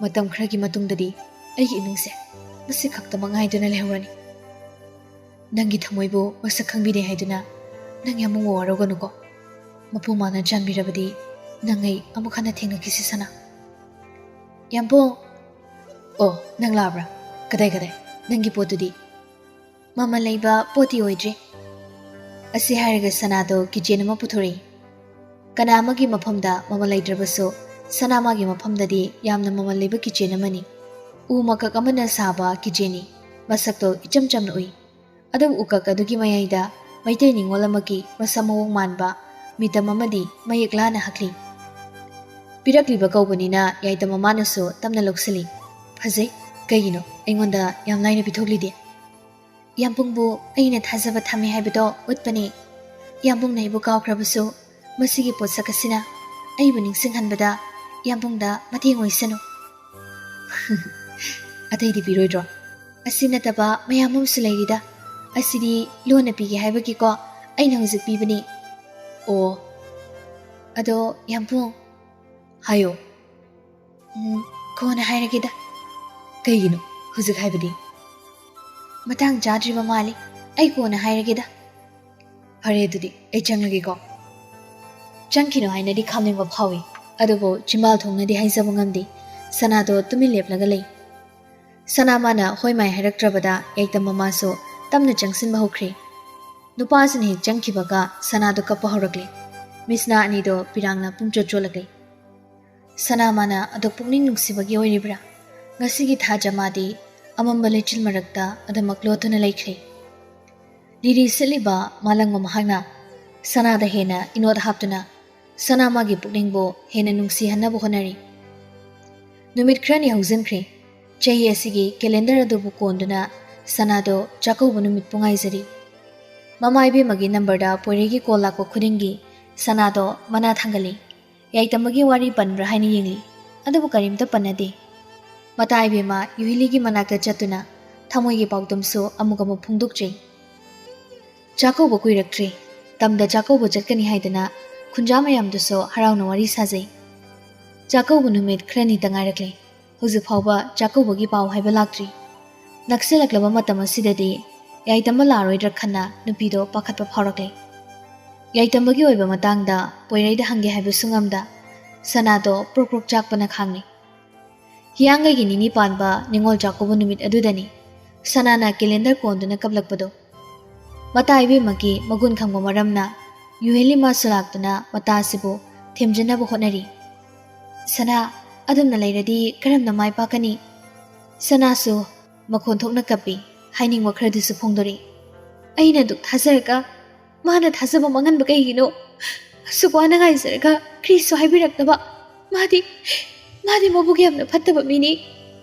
ꯃꯇꯝ ꯈꯔꯒꯤ ꯃꯇꯨꯡꯗꯗꯤ ꯑꯩꯒꯤ ꯏꯃꯨꯡꯁꯦ ꯃꯁꯤ ꯈꯛꯇꯃꯛ ꯉꯥꯏꯗꯨꯅ ꯂꯩꯍꯧꯔꯅꯤ꯫ ꯅꯪꯒꯤ ꯊꯃꯣꯏꯕꯨ ꯃꯁꯛ ꯈꯪꯕꯤꯗꯦ ꯍꯥꯏꯗꯨꯅ ꯅꯪ ꯌꯥꯝꯕꯨꯡ ꯋꯥꯔꯧꯒꯅꯨꯀꯣ꯫ ꯃꯄꯨ ꯃꯥꯅ ꯆꯥꯟꯕꯤꯔꯕꯗꯤ ꯅꯪ ꯑꯩ ꯑꯃꯨꯛ ꯍꯟꯅ ꯊꯦꯡꯅꯈꯤꯁꯤ ꯁꯅꯥ꯫ ꯌꯥꯝꯕꯨꯡ! ꯑꯣ, ꯅꯪ ꯂꯥꯛꯑꯕ꯭ꯔꯥ? ꯀꯗꯥꯏ ꯀꯗꯥꯏ? ꯅꯪꯒꯤ ꯄꯣꯠꯇꯨꯗꯤ? ꯃꯃꯜ ꯂꯩꯕ ꯄꯣꯠꯇꯤ ꯑꯣꯏꯗ꯭ꯔꯦ꯫ ꯑꯁꯤ ꯍꯥꯏꯔꯒ ꯁꯅꯥꯗꯣ ꯀꯤꯆꯦꯟ ꯑꯃ ꯄꯨꯊꯣꯔꯛꯏ꯫ ꯀꯅꯥ ꯑꯃꯒꯤ ꯃꯐꯝꯗ ꯃꯃꯜ ꯂꯩꯇ꯭ꯔꯕꯁꯨ, ꯁꯅꯥꯃꯥꯒꯤ ꯃꯐꯝꯗꯗꯤ ꯌꯥꯝꯅ ꯃꯃꯜ ꯂꯩꯕ ꯀꯤꯆꯦꯟ ꯑꯃꯅꯤ꯫ ꯎ ꯃꯀꯛ ꯑꯃꯅ ꯁꯥꯕ ꯀꯤꯆꯦꯟꯅꯤ꯫ ꯃꯁꯛꯇꯣ ꯏꯆꯝ ꯆꯝꯅ ꯎꯏ, ꯑꯗꯨꯕꯨ ꯎꯀꯛ ꯑꯗꯨꯒꯤ ꯃꯌꯥꯏꯗ ꯃꯩꯇꯩ ꯅꯤꯉꯣꯜ ꯑꯃꯒꯤ ꯃꯁꯛ ꯃꯑꯣꯡ ꯃꯥꯟꯕ ꯃꯤꯇꯝ ꯑꯃꯗꯤ ꯃꯌꯦꯛ ꯂꯥꯅ ꯍꯛꯂꯤ꯫ ꯄꯤꯔꯛꯂꯤꯕ ꯀꯧꯕꯅꯤꯅ ꯌꯥꯏꯇꯝ ꯃꯃꯥꯅꯁꯨ ꯇꯞꯅ ꯂꯧꯁꯤꯜꯂꯤ꯫ "ꯐꯖꯩ꯫ ꯀꯩꯒꯤꯅꯣ ꯑꯩꯉꯣꯟꯗ ꯌꯥꯝ ꯂꯥꯏꯅ ꯄꯤꯊꯣꯛꯂꯤꯗꯤ?" "ꯏꯌꯥꯝꯕꯨꯡꯕꯨ ꯑꯩꯅ ꯊꯥꯖꯕ ꯊꯝꯃꯤ ꯍꯥꯏꯕꯗꯣ ꯎꯠꯄꯅꯤ꯫ ꯏꯌꯥꯝꯕꯨꯡꯅ ꯑꯩꯕꯨ ꯀꯥꯎꯈ꯭ꯔꯕꯁꯨ, ꯃꯁꯤꯒꯤ ꯄꯣꯠꯁꯛ ꯑꯁꯤꯅ ꯑꯩꯕꯨ ꯅꯤꯡꯁꯤꯡꯍꯟꯕꯗ ꯏꯌꯥꯝꯕꯨꯡꯗ ꯃꯇꯦꯡ ꯑꯣꯏꯁꯅꯨ꯫" "ꯑꯇꯩꯗꯤ ꯄꯤꯔꯣꯏꯗ꯭ꯔꯣ?" "ꯑꯁꯤ ꯅꯠꯇꯕ ꯃꯌꯥꯝ ꯑꯃꯁꯨ ꯂꯩꯔꯤꯗ꯫ ꯑꯁꯤꯗꯤ ꯂꯣꯟꯅ ꯄꯤꯒꯦ ꯍꯥꯏꯕꯒꯤꯀꯣ ꯑꯩꯅ ꯍꯧꯖꯤꯛ ꯄꯤꯕꯅꯤ꯫" "ꯑꯣ, ꯑꯗꯣ ꯏꯌꯥꯝꯕꯨꯡ꯫" "ꯍꯥꯏꯌꯣ꯫" "ꯎꯝ, ꯀꯣꯟꯅ ꯍꯥꯏꯔꯒꯦꯗ꯫" "ꯀꯩꯒꯤꯅꯣ ꯍꯧꯖꯤꯛ ꯍꯥꯏꯕꯗꯤ?" "ꯃꯇꯥꯡ ꯆꯥꯗ꯭ꯔꯤꯕ ꯃꯥꯜꯂꯤ꯫ ꯑꯩ ꯀꯣꯟꯅ ꯍꯥꯏꯔꯒꯦꯗ꯫" "ꯐꯔꯦ, ꯑꯗꯨꯗꯤ ꯑꯩ ꯆꯪꯂꯒꯦꯀꯣ꯫" ꯆꯪꯈꯤꯅꯨ ꯍꯥꯏꯅꯗꯤ ꯈꯥꯝꯅꯤꯡꯕ ꯐꯥꯎꯏ, ꯑꯗꯨꯕꯨ ꯆꯤꯝꯕꯥꯜ ꯊꯣꯡꯅꯗꯤ ꯍꯥꯏꯖꯕ ꯉꯝꯗꯦ꯫ ꯁꯅꯥꯗꯣ ꯇꯨꯃꯤꯟ ꯂꯦꯞꯂꯒ ꯂꯩ꯫ ꯁꯅꯥꯃꯥꯅ ꯍꯣꯏ ꯃꯥꯏ ꯍꯥꯏꯔꯛꯇ꯭ꯔꯕꯗ ꯌꯥꯏꯇꯝ ꯃꯃꯥꯁꯨ ꯇꯞꯅ ꯆꯪꯁꯤꯟꯕ ꯍꯧꯈ꯭ꯔꯦ꯫ ꯅꯨꯄꯥꯁꯤꯅ ꯍꯦꯛ ꯆꯪꯈꯤꯕꯒ ꯁꯅꯥꯗꯣ ꯀꯞꯄ ꯍꯧꯔꯛꯂꯦ꯫ ꯃꯤꯠꯁꯅꯥ ꯑꯅꯤꯗꯣ ꯄꯤꯔꯥꯡꯅ ꯄꯨꯡꯆꯣꯠ ꯆꯣꯠꯂꯛꯂꯦ꯫ ꯁꯅꯥꯃꯥꯅ ꯑꯗꯨꯛ ꯄꯨꯛꯅꯤꯡ ꯅꯨꯡꯁꯤꯕꯒꯤ ꯑꯣꯏꯔꯤꯕ꯭ꯔꯥ? ꯉꯁꯤꯒꯤ ꯊꯥꯖ ꯃꯥꯗꯤ ꯑꯃꯝꯕ ꯂꯩꯆꯤꯜ ꯃꯔꯛꯇ ꯑꯗꯨꯃꯛ ꯂꯣꯠꯇꯨꯅ ꯂꯩꯈ꯭ꯔꯦ꯫ ꯂꯤꯔꯤ ꯁꯤꯠꯂꯤꯕ ꯃꯥꯂꯪꯕ ꯃꯍꯥꯛꯅ ꯁꯅꯥꯗ ꯍꯦꯟꯅ ꯏꯅꯣꯠ ꯍꯥꯞꯇꯨꯅ ꯁꯅꯥꯃꯥꯒꯤ ꯄꯨꯛꯅꯤꯡꯕꯨ ꯍꯦꯟꯅ ꯅꯨꯡꯁꯤꯍꯟꯅꯕ ꯍꯣꯠꯅꯔꯤ꯫ ꯅꯨꯃꯤꯠ ꯈꯔꯅꯤ ꯍꯧꯖꯤꯟꯈ꯭ꯔꯦ꯫ ꯆꯍꯤ ꯑꯁꯤꯒꯤ ꯀꯦꯂꯦꯟꯗꯔ ꯑꯗꯨꯕꯨ ꯀꯣꯟꯗꯨꯅ ꯁꯅꯥꯗꯣ ꯆꯥꯛꯀꯧꯕ ꯅꯨꯃꯤꯠꯄꯨ ꯉꯥꯏꯖꯔꯤ꯫ ꯃꯃꯥ ꯏꯕꯦꯝꯃꯒꯤ ꯅꯝꯕꯔꯗ ꯄꯣꯏꯔꯩꯒꯤ ꯀꯣꯜ ꯂꯥꯛꯄ ꯈꯨꯗꯤꯡꯒꯤ ꯁꯅꯥꯗꯣ ꯃꯅꯥ ꯊꯥꯡꯒꯠꯂꯤ꯫ ꯌꯥꯏꯇꯝꯕꯒꯤ ꯋꯥꯔꯤ ꯄꯟꯕ꯭ꯔꯥ ꯍꯥꯏꯅ ꯌꯦꯡꯂꯤ, ꯑꯗꯨꯕꯨ ꯀꯔꯤꯝꯇ ꯄꯟꯅꯗꯦ꯫ ꯃꯇꯥ ꯏꯕꯦꯝꯃ ꯌꯨꯍꯤꯂꯤꯒꯤ ꯃꯅꯥꯛꯇ ꯆꯠꯇꯨꯅ ꯊꯃꯣꯏꯒꯤ ꯄꯥꯎꯗꯝꯁꯨ ꯑꯃꯨꯛ ꯑꯃꯨꯛ ꯐꯣꯡꯗꯣꯛꯇ꯭ꯔꯤ꯫ ꯆꯥꯛꯀꯧꯕ ꯀꯨꯏꯔꯛꯇ꯭ꯔꯦ꯫ ꯇꯝꯗ ꯆꯥꯛꯀꯧꯕ ꯆꯠꯀꯅꯤ ꯍꯥꯏꯗꯅ ꯈꯨꯟꯖꯥ ꯃꯌꯥꯝꯗꯨꯁꯨ ꯍꯔꯥꯎꯅ ꯋꯥꯔꯤ ꯁꯥꯖꯩ꯫ ꯆꯥꯛꯀꯧꯕ ꯅꯨꯃꯤꯠ ꯈꯔꯅꯤꯇ ꯉꯥꯏꯔꯛꯂꯦ꯫ ꯍꯧꯖꯤꯛ ꯐꯥꯎꯕ ꯆꯥꯛꯀꯧꯕꯒꯤ ꯄꯥꯎ ꯍꯥꯏꯕ ꯂꯥꯛꯇ꯭ꯔꯤ꯫ ꯅꯛꯁꯤꯜꯂꯛꯂꯕ ꯃꯇꯝ ꯑꯁꯤꯗꯗꯤ ꯌꯥꯏꯇꯝꯕ ꯂꯥꯛꯂꯣꯏꯗ꯭ꯔꯥ ꯈꯟꯅ ꯅꯨꯄꯤꯗꯣ ꯄꯥꯈꯠꯄ ꯐꯥꯎꯔꯛꯂꯦ꯫ ꯌꯥꯏꯇꯝꯕꯒꯤ ꯑꯣꯏꯕ ꯃꯇꯥꯡꯗ ꯄꯣꯏꯔꯩꯗ ꯍꯪꯒꯦ ꯍꯥꯏꯕꯁꯨ ꯉꯝꯗ ꯁꯅꯥꯗꯣ ꯄ꯭ꯔꯣꯛ ꯄ꯭ꯔꯣꯛ ꯆꯥꯛꯄꯅ ꯈꯥꯡꯂꯦ꯫ ꯍꯤꯌꯥꯡꯒꯩꯒꯤ ꯅꯤꯅꯤ ꯄꯥꯟꯕ ꯅꯤꯉꯣꯜ ꯆꯥꯛꯀꯧꯕ ꯅꯨꯃꯤꯠ ꯑꯗꯨꯗꯅꯤ ꯁꯅꯥꯅ ꯀꯦꯂꯦꯟꯗꯔ ꯀꯣꯟꯗꯨꯅ ꯀꯞꯂꯛꯄꯗꯣ꯫ ꯃꯇꯥ ꯏꯕꯦꯝꯃꯒꯤ ꯃꯒꯨꯟ ꯈꯪꯕ ꯃꯔꯝꯅ ꯌꯨꯍꯦꯂꯤ ꯃꯥꯁꯨ ꯂꯥꯛꯇꯨꯅ ꯃꯇꯥ ꯑꯁꯤꯕꯨ ꯊꯦꯝꯖꯤꯟꯅꯕ ꯍꯣꯠꯅꯔꯤ꯫ "ꯁꯅꯥ, ꯑꯗꯨꯝꯅ ꯂꯩꯔꯗꯤ ꯀꯔꯝꯅ ꯃꯥꯏ ꯄꯥꯛꯀꯅꯤ?" ꯁꯅꯥꯁꯨ ꯃꯈꯣꯟ ꯊꯣꯛꯅ ꯀꯞꯄꯤ꯫ ꯍꯥꯏꯅꯤꯡꯕ ꯈꯔꯗꯨꯁꯨ ꯐꯣꯡꯗꯣꯔꯛꯏ꯫ "ꯑꯩꯅ ꯑꯗꯨꯛ ꯊꯥꯖꯔꯒ ꯃꯥꯅ ꯊꯥꯖꯕ ꯃꯥꯡꯍꯟꯕ ꯀꯩꯒꯤꯅꯣ? ꯑꯁꯨꯛ ꯋꯥꯅ ꯉꯥꯏꯖꯔꯒ ꯀꯔꯤꯁꯨ ꯍꯥꯏꯕꯤꯔꯛꯇꯕ꯫ ꯃꯥꯗꯤ, ꯃꯥꯗꯤ ꯃꯕꯨꯛ ꯌꯥꯝꯅ ꯐꯠꯇꯕ ꯃꯤꯅꯤ꯫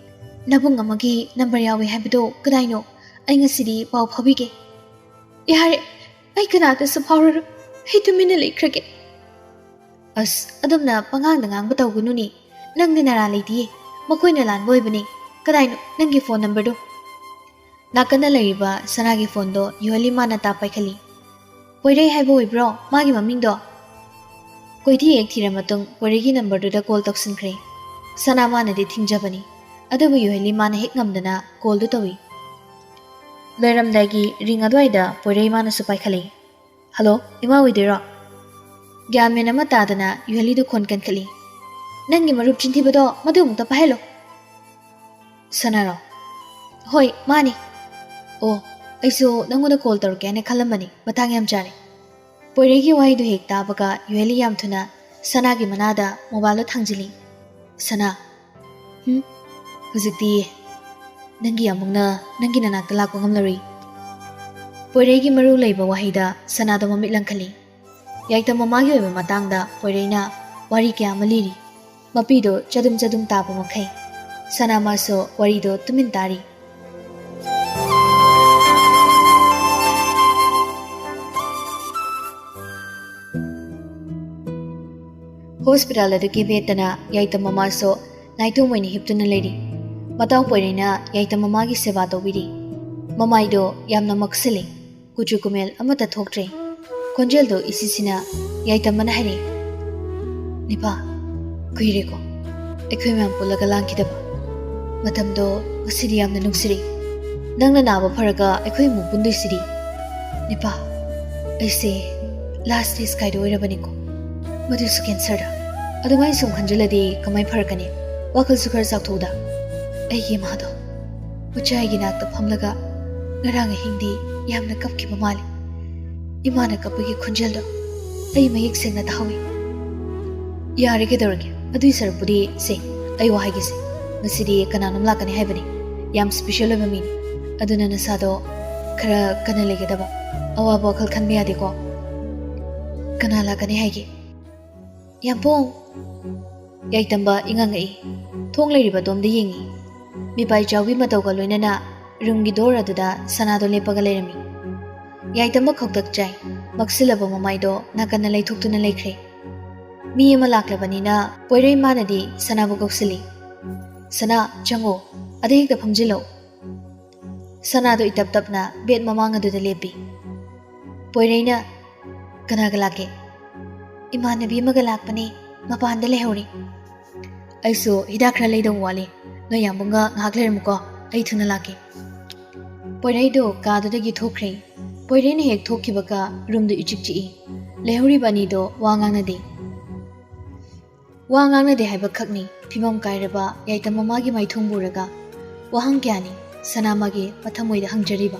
ꯅꯕꯨꯡ ꯑꯃꯒꯤ ꯅꯝꯕꯔ ꯌꯥꯎꯏ ꯍꯥꯏꯕꯗꯣ ꯀꯗꯥꯏꯅꯣ? ꯑꯩ ꯉꯁꯤꯗꯤ ꯄꯥꯎ ꯐꯥꯎꯕꯤꯒꯦ꯫" "ꯌꯥꯔꯦ, ꯑꯩ ꯀꯅꯥꯗꯁꯨ ꯐꯥꯎꯔꯔꯣꯏ꯫ ꯑꯩ ꯇꯨꯃꯤꯟꯅ ꯂꯩꯈ꯭ꯔꯒꯦ꯫" "ꯑꯁ, ꯑꯗꯨꯝꯅ ꯄꯉꯥꯡꯗ ꯉꯥꯡꯕ ꯇꯧꯒꯅꯨꯅꯦ꯫ ꯅꯪꯗꯤ ꯅꯔꯥ ꯂꯩꯇꯤꯌꯦ꯫ ꯃꯈꯣꯏꯅ ꯂꯥꯟꯕ ꯑꯣꯏꯕꯅꯤ꯫ ꯀꯗꯥꯏꯅꯣ ꯅꯪꯒꯤ ꯐꯣꯟ ꯅꯝꯕꯔꯗꯣ?" ꯅꯥꯀꯟꯗ ꯂꯩꯔꯤꯕ ꯁꯅꯥꯒꯤ ꯐꯣꯟꯗꯣ ꯌꯨꯍꯦꯂꯤ ꯃꯥꯅ ꯇꯥ ꯄꯥꯏꯈꯠꯂꯤ꯫ "ꯄꯣꯏꯔꯩ ꯍꯥꯏꯕ ꯑꯣꯏꯕ꯭ꯔꯣ ꯃꯥꯒꯤ ꯃꯃꯤꯡꯗꯣ?" ꯀꯣꯏꯊꯤ ꯌꯦꯛꯊꯤꯔ ꯃꯇꯨꯡ ꯄꯣꯏꯔꯩꯒꯤ ꯅꯝꯕꯔꯗꯨꯗ ꯀꯣꯜ ꯇꯧꯁꯤꯟꯈ꯭ꯔꯦ꯫ ꯁꯅꯥ ꯃꯥꯅꯗꯤ ꯊꯤꯡꯖꯕꯅꯤ, ꯑꯗꯨꯕꯨ ꯌꯨꯍꯦꯂꯤ ꯃꯥꯅ ꯍꯦꯛ ꯉꯝꯗꯅ ꯀꯣꯜꯗꯨ ꯇꯧꯏ꯫ ꯂꯣꯏꯔꯝꯗꯥꯏꯒꯤ ꯔꯤꯡ ꯑꯗꯨꯋꯥꯏꯗ ꯄꯣꯏꯔꯩ ꯃꯥꯅꯁꯨ ꯄꯥꯏꯈꯠꯂꯛꯏ꯫ "ꯍꯜꯂꯣ, ꯏꯃꯥ ꯑꯣꯏꯗꯣꯏꯔꯣ?" ꯒ꯭ꯌꯥꯟ ꯃꯦꯟ ꯑꯃ ꯇꯥꯗꯅ ꯌꯨꯍꯦꯂꯤꯗꯨ ꯈꯣꯟ ꯀꯟꯈꯠꯂꯤ꯫ "ꯅꯪꯒꯤ ꯃꯔꯨꯞ ꯆꯤꯟꯊꯤꯕꯗꯣ ꯃꯗꯨ ꯑꯃꯨꯛꯇ ꯄꯥꯏꯍꯜꯂꯣ꯫" "ꯁꯅꯥꯔꯣ?" "ꯍꯣꯏ, ꯃꯥꯅꯤ꯫" "ꯑꯣ, ꯑꯩꯁꯨ ꯅꯪꯉꯣꯟꯗ ꯀꯣꯜ ꯇꯧꯔꯛꯀꯦ ꯍꯥꯏꯅ ꯈꯜꯂꯝꯕꯅꯤ꯫ ꯃꯇꯥꯡ ꯌꯥꯝ ꯆꯥꯔꯦ꯫" ꯄꯣꯏꯔꯩꯒꯤ ꯋꯥꯍꯩꯗꯨ ꯍꯦꯛ ꯇꯥꯕꯒ ꯌꯨꯍꯦꯂꯤ ꯌꯥꯝ ꯊꯨꯅ ꯁꯅꯥꯒꯤ ꯃꯅꯥꯗ ꯃꯣꯕꯥꯏꯜꯗꯨ ꯊꯥꯡꯖꯤꯜꯂꯤ꯫ "ꯁꯅꯥ꯫" "ꯍꯨꯝ?" "ꯍꯧꯖꯤꯛꯇꯤ ꯅꯪꯒꯤ ꯑꯃꯨꯛꯅ ꯅꯪꯒꯤ ꯅꯅꯥꯛꯇ ꯂꯥꯛꯄ ꯉꯝꯂꯔꯣꯏ꯫" ꯄꯣꯏꯔꯩꯒꯤ ꯃꯔꯨ ꯂꯩꯕ ꯋꯥꯍꯩꯗ ꯁꯅꯥꯗ ꯃꯃꯤꯠ ꯂꯪꯈꯠꯂꯤ꯫ ꯌꯥꯏꯇꯝ ꯃꯃꯥꯒꯤ ꯑꯣꯏꯕ ꯃꯇꯥꯡꯗ ꯄꯣꯏꯔꯩꯅ ꯋꯥꯔꯤ ꯀꯌꯥ ꯑꯃ ꯂꯤꯔꯤ꯫ ꯃꯄꯤꯗꯣ ꯆꯗꯨꯝ ꯆꯗꯨꯝ ꯇꯥꯕ ꯃꯈꯩ ꯁꯅꯥ ꯃꯥꯁꯨ ꯋꯥꯔꯤꯗꯣ ꯇꯨꯃꯤꯟ ꯇꯥꯔꯤ꯫ ꯍꯣꯁꯄꯤꯇꯥꯜ ꯑꯗꯨꯒꯤ ꯕꯦꯗꯇꯅ ꯌꯥꯏꯇꯝ ꯃꯃꯥꯁꯨ ꯅꯥꯏꯇꯣꯝ ꯑꯣꯏꯅ ꯍꯤꯞꯇꯨꯅ ꯂꯩꯔꯤ꯫ ꯃꯇꯥꯎ ꯄꯣꯏꯔꯩꯅ ꯌꯥꯏꯇꯝ ꯃꯃꯥꯒꯤ ꯁꯦꯕꯥ ꯇꯧꯕꯤꯔꯤ꯫ ꯃꯃꯥꯏꯗꯣ ꯌꯥꯝꯅ ꯃꯛꯁꯤꯜꯂꯤ꯫ ꯀꯨꯆꯨ ꯀꯨꯃꯦꯜ ꯑꯃꯠꯇ ꯊꯣꯛꯇ꯭ꯔꯦ꯫ ꯈꯣꯟꯖꯦꯜꯗꯣ ꯏꯁꯤꯁꯤꯅ ꯌꯥꯏꯇꯝꯕꯅ ꯍꯥꯏꯔꯛꯏ, "ꯅꯤꯄꯥ, ꯀꯨꯏꯔꯦꯀꯣ ꯑꯩꯈꯣꯏ ꯃꯌꯥꯝ ꯄꯨꯜꯂꯒ ꯂꯥꯡꯈꯤꯗꯕ꯫ ꯃꯇꯝꯗꯣ ꯉꯁꯤꯗꯤ ꯌꯥꯝꯅ ꯅꯨꯡꯁꯤꯔꯛꯏ꯫ ꯅꯪꯅ ꯅꯥꯕ ꯐꯔꯒ ꯑꯩꯈꯣꯏ ꯑꯃꯨꯛ ꯄꯨꯟꯗꯣꯏꯁꯤꯗꯤ꯫ ꯅꯤꯄꯥ, ꯑꯩꯁꯦ ꯂꯥꯁ ꯁ꯭ꯇꯦꯖ ꯀꯥꯏꯗ ꯑꯣꯏꯔꯕꯅꯤꯀꯣ, ꯃꯗꯨꯁꯨ ꯀꯦꯟꯁꯔꯗ꯫ ꯑꯗꯨꯃꯥꯏꯅ ꯁꯨꯝ ꯈꯟꯖꯤꯜꯂꯗꯤ ꯀꯃꯥꯏ ꯐꯔꯛꯀꯅꯤ? ꯋꯥꯈꯜꯁꯨ ꯈꯔ ꯆꯥꯎꯊꯣꯛꯎꯗ꯫" ꯑꯩꯒꯤ ꯏꯃꯥꯗꯣ ꯃꯆꯥꯒꯤ ꯅꯥꯛꯇ ꯐꯝꯂꯒ ꯉꯔꯥꯡ ꯑꯍꯤꯡꯗꯤ ꯌꯥꯝꯅ ꯀꯞꯈꯤꯕ ꯃꯥꯜꯂꯤ꯫ ꯏꯃꯥꯅ ꯀꯞꯄꯒꯤ ꯈꯣꯟꯖꯦꯜꯗꯣ ꯑꯩ ꯃꯌꯦꯛ ꯁꯦꯡꯅ ꯇꯥꯍꯧꯏ꯫ ꯌꯥꯔꯦ, ꯀꯩꯗꯧꯔꯒꯦ? ꯑꯗꯨꯏ ꯁꯔꯨꯛꯄꯨꯗꯤ ꯁꯦ, ꯑꯩ ꯋꯥ ꯍꯥꯏꯒꯦꯁꯦ꯫ ꯉꯁꯤꯗꯤ ꯀꯅꯥꯅꯣꯝ ꯂꯥꯛꯀꯅꯤ ꯍꯥꯏꯕꯅꯤ꯫ ꯌꯥꯝ special ꯑꯣꯏꯕ ꯃꯤꯅꯤ꯫ ꯑꯗꯨꯅ ꯅꯁꯥꯗꯣ ꯈꯔ ꯀꯟꯅ ꯂꯩꯒꯗꯕ꯫ ꯑꯋꯥꯕ ꯋꯥꯈꯜ ꯈꯟꯕ ꯌꯥꯗꯦꯀꯣ꯫ ꯀꯅꯥ ꯂꯥꯛꯀꯅꯤ ꯍꯥꯏꯒꯦ? ꯌꯥꯝꯕꯨꯡ! ꯌꯥꯏꯇꯝꯕ ꯏꯉꯛꯉꯛꯏ꯫ ꯊꯣꯡ ꯂꯩꯔꯤꯕ ꯑꯗꯣꯝꯗ ꯌꯦꯡꯉꯤ꯫ ꯃꯤꯄꯥꯏ ꯆꯥꯎꯕꯤ ꯃꯇꯧꯒ ꯂꯣꯏꯅꯅ roomꯒꯤ door ꯑꯗꯨꯗ ꯁꯅꯥꯗꯣ ꯂꯦꯞꯄꯒ ꯂꯩꯔꯝꯃꯤ꯫ ꯌꯥꯏꯇꯝꯕ ꯈꯧꯇꯛ ꯆꯥꯏ꯫ ꯃꯛꯁꯤꯜꯂꯕ ꯃꯃꯥꯏꯗꯣ ꯅꯥꯀꯟꯗ ꯂꯩꯊꯣꯛꯇꯨꯅ ꯂꯩꯈ꯭ꯔꯦ꯫ ꯃꯤ ꯑꯃ ꯂꯥꯛꯂꯕꯅꯤꯅ ꯄꯣꯏꯔꯩ ꯃꯥꯅꯗꯤ ꯁꯅꯥꯕꯨ ꯀꯧꯁꯤꯜꯂꯤ꯫ "ꯁꯅꯥ, ꯆꯪꯉꯣ꯫ ꯑꯗ ꯍꯦꯛꯇ ꯐꯝꯖꯤꯜꯂꯣ꯫" ꯁꯅꯥꯗꯣ ꯏꯇꯞ ꯇꯞꯅ bed ꯃꯃꯥꯡ ꯑꯗꯨꯗ ꯂꯦꯞꯄꯤ꯫ ꯄꯣꯏꯔꯩꯅ, "ꯀꯅꯥꯒ ꯂꯥꯛꯀꯦ?" "ꯏꯃꯥꯟꯅꯕꯤ ꯑꯃꯒ ꯂꯥꯛꯄꯅꯦ, ꯃꯄꯥꯟꯗ ꯂꯩꯍꯧꯔꯤ꯫" "ꯑꯩꯁꯨ ꯍꯤꯗꯥꯛ ꯈꯔ ꯂꯩꯗꯧ ꯋꯥꯠꯂꯤ꯫ ꯅꯣꯏ ꯌꯥꯝꯕꯨꯡꯒ ꯉꯥꯏꯍꯥꯛ ꯂꯩꯔꯝꯃꯨꯀꯣ, ꯑꯩ ꯊꯨꯅ ꯂꯥꯛꯀꯦ꯫" ꯄꯣꯏꯔꯩꯗꯣ ꯀꯥꯗꯨꯗꯒꯤ ꯊꯣꯛꯈ꯭ꯔꯦ꯫ ꯄꯣꯏꯔꯩꯅ ꯍꯦꯛ ꯊꯣꯛꯈꯤꯕꯒ roomꯗꯨ ꯏꯆꯤꯛ ꯆꯤꯛꯏ꯫ ꯂꯩꯍꯧꯔꯤꯕ ꯑꯅꯤꯗꯣ ꯋꯥ ꯉꯥꯡꯅꯗꯦ꯫ ꯋꯥ ꯉꯥꯡꯅꯗꯦ ꯍꯥꯏꯕ ꯈꯛꯅꯤ ꯐꯤꯕꯝ ꯀꯥꯏꯔꯕ ꯌꯥꯏꯇꯝ ꯃꯃꯥꯒꯤ ꯃꯥꯏꯊꯣꯡꯕꯨ ꯎꯔꯒ ꯋꯥꯍꯪ ꯀꯌꯥꯅꯤ ꯁꯅꯥ ꯃꯥꯒꯤ ꯃꯊꯃꯣꯏꯗ ꯍꯪꯖꯔꯤꯕ꯫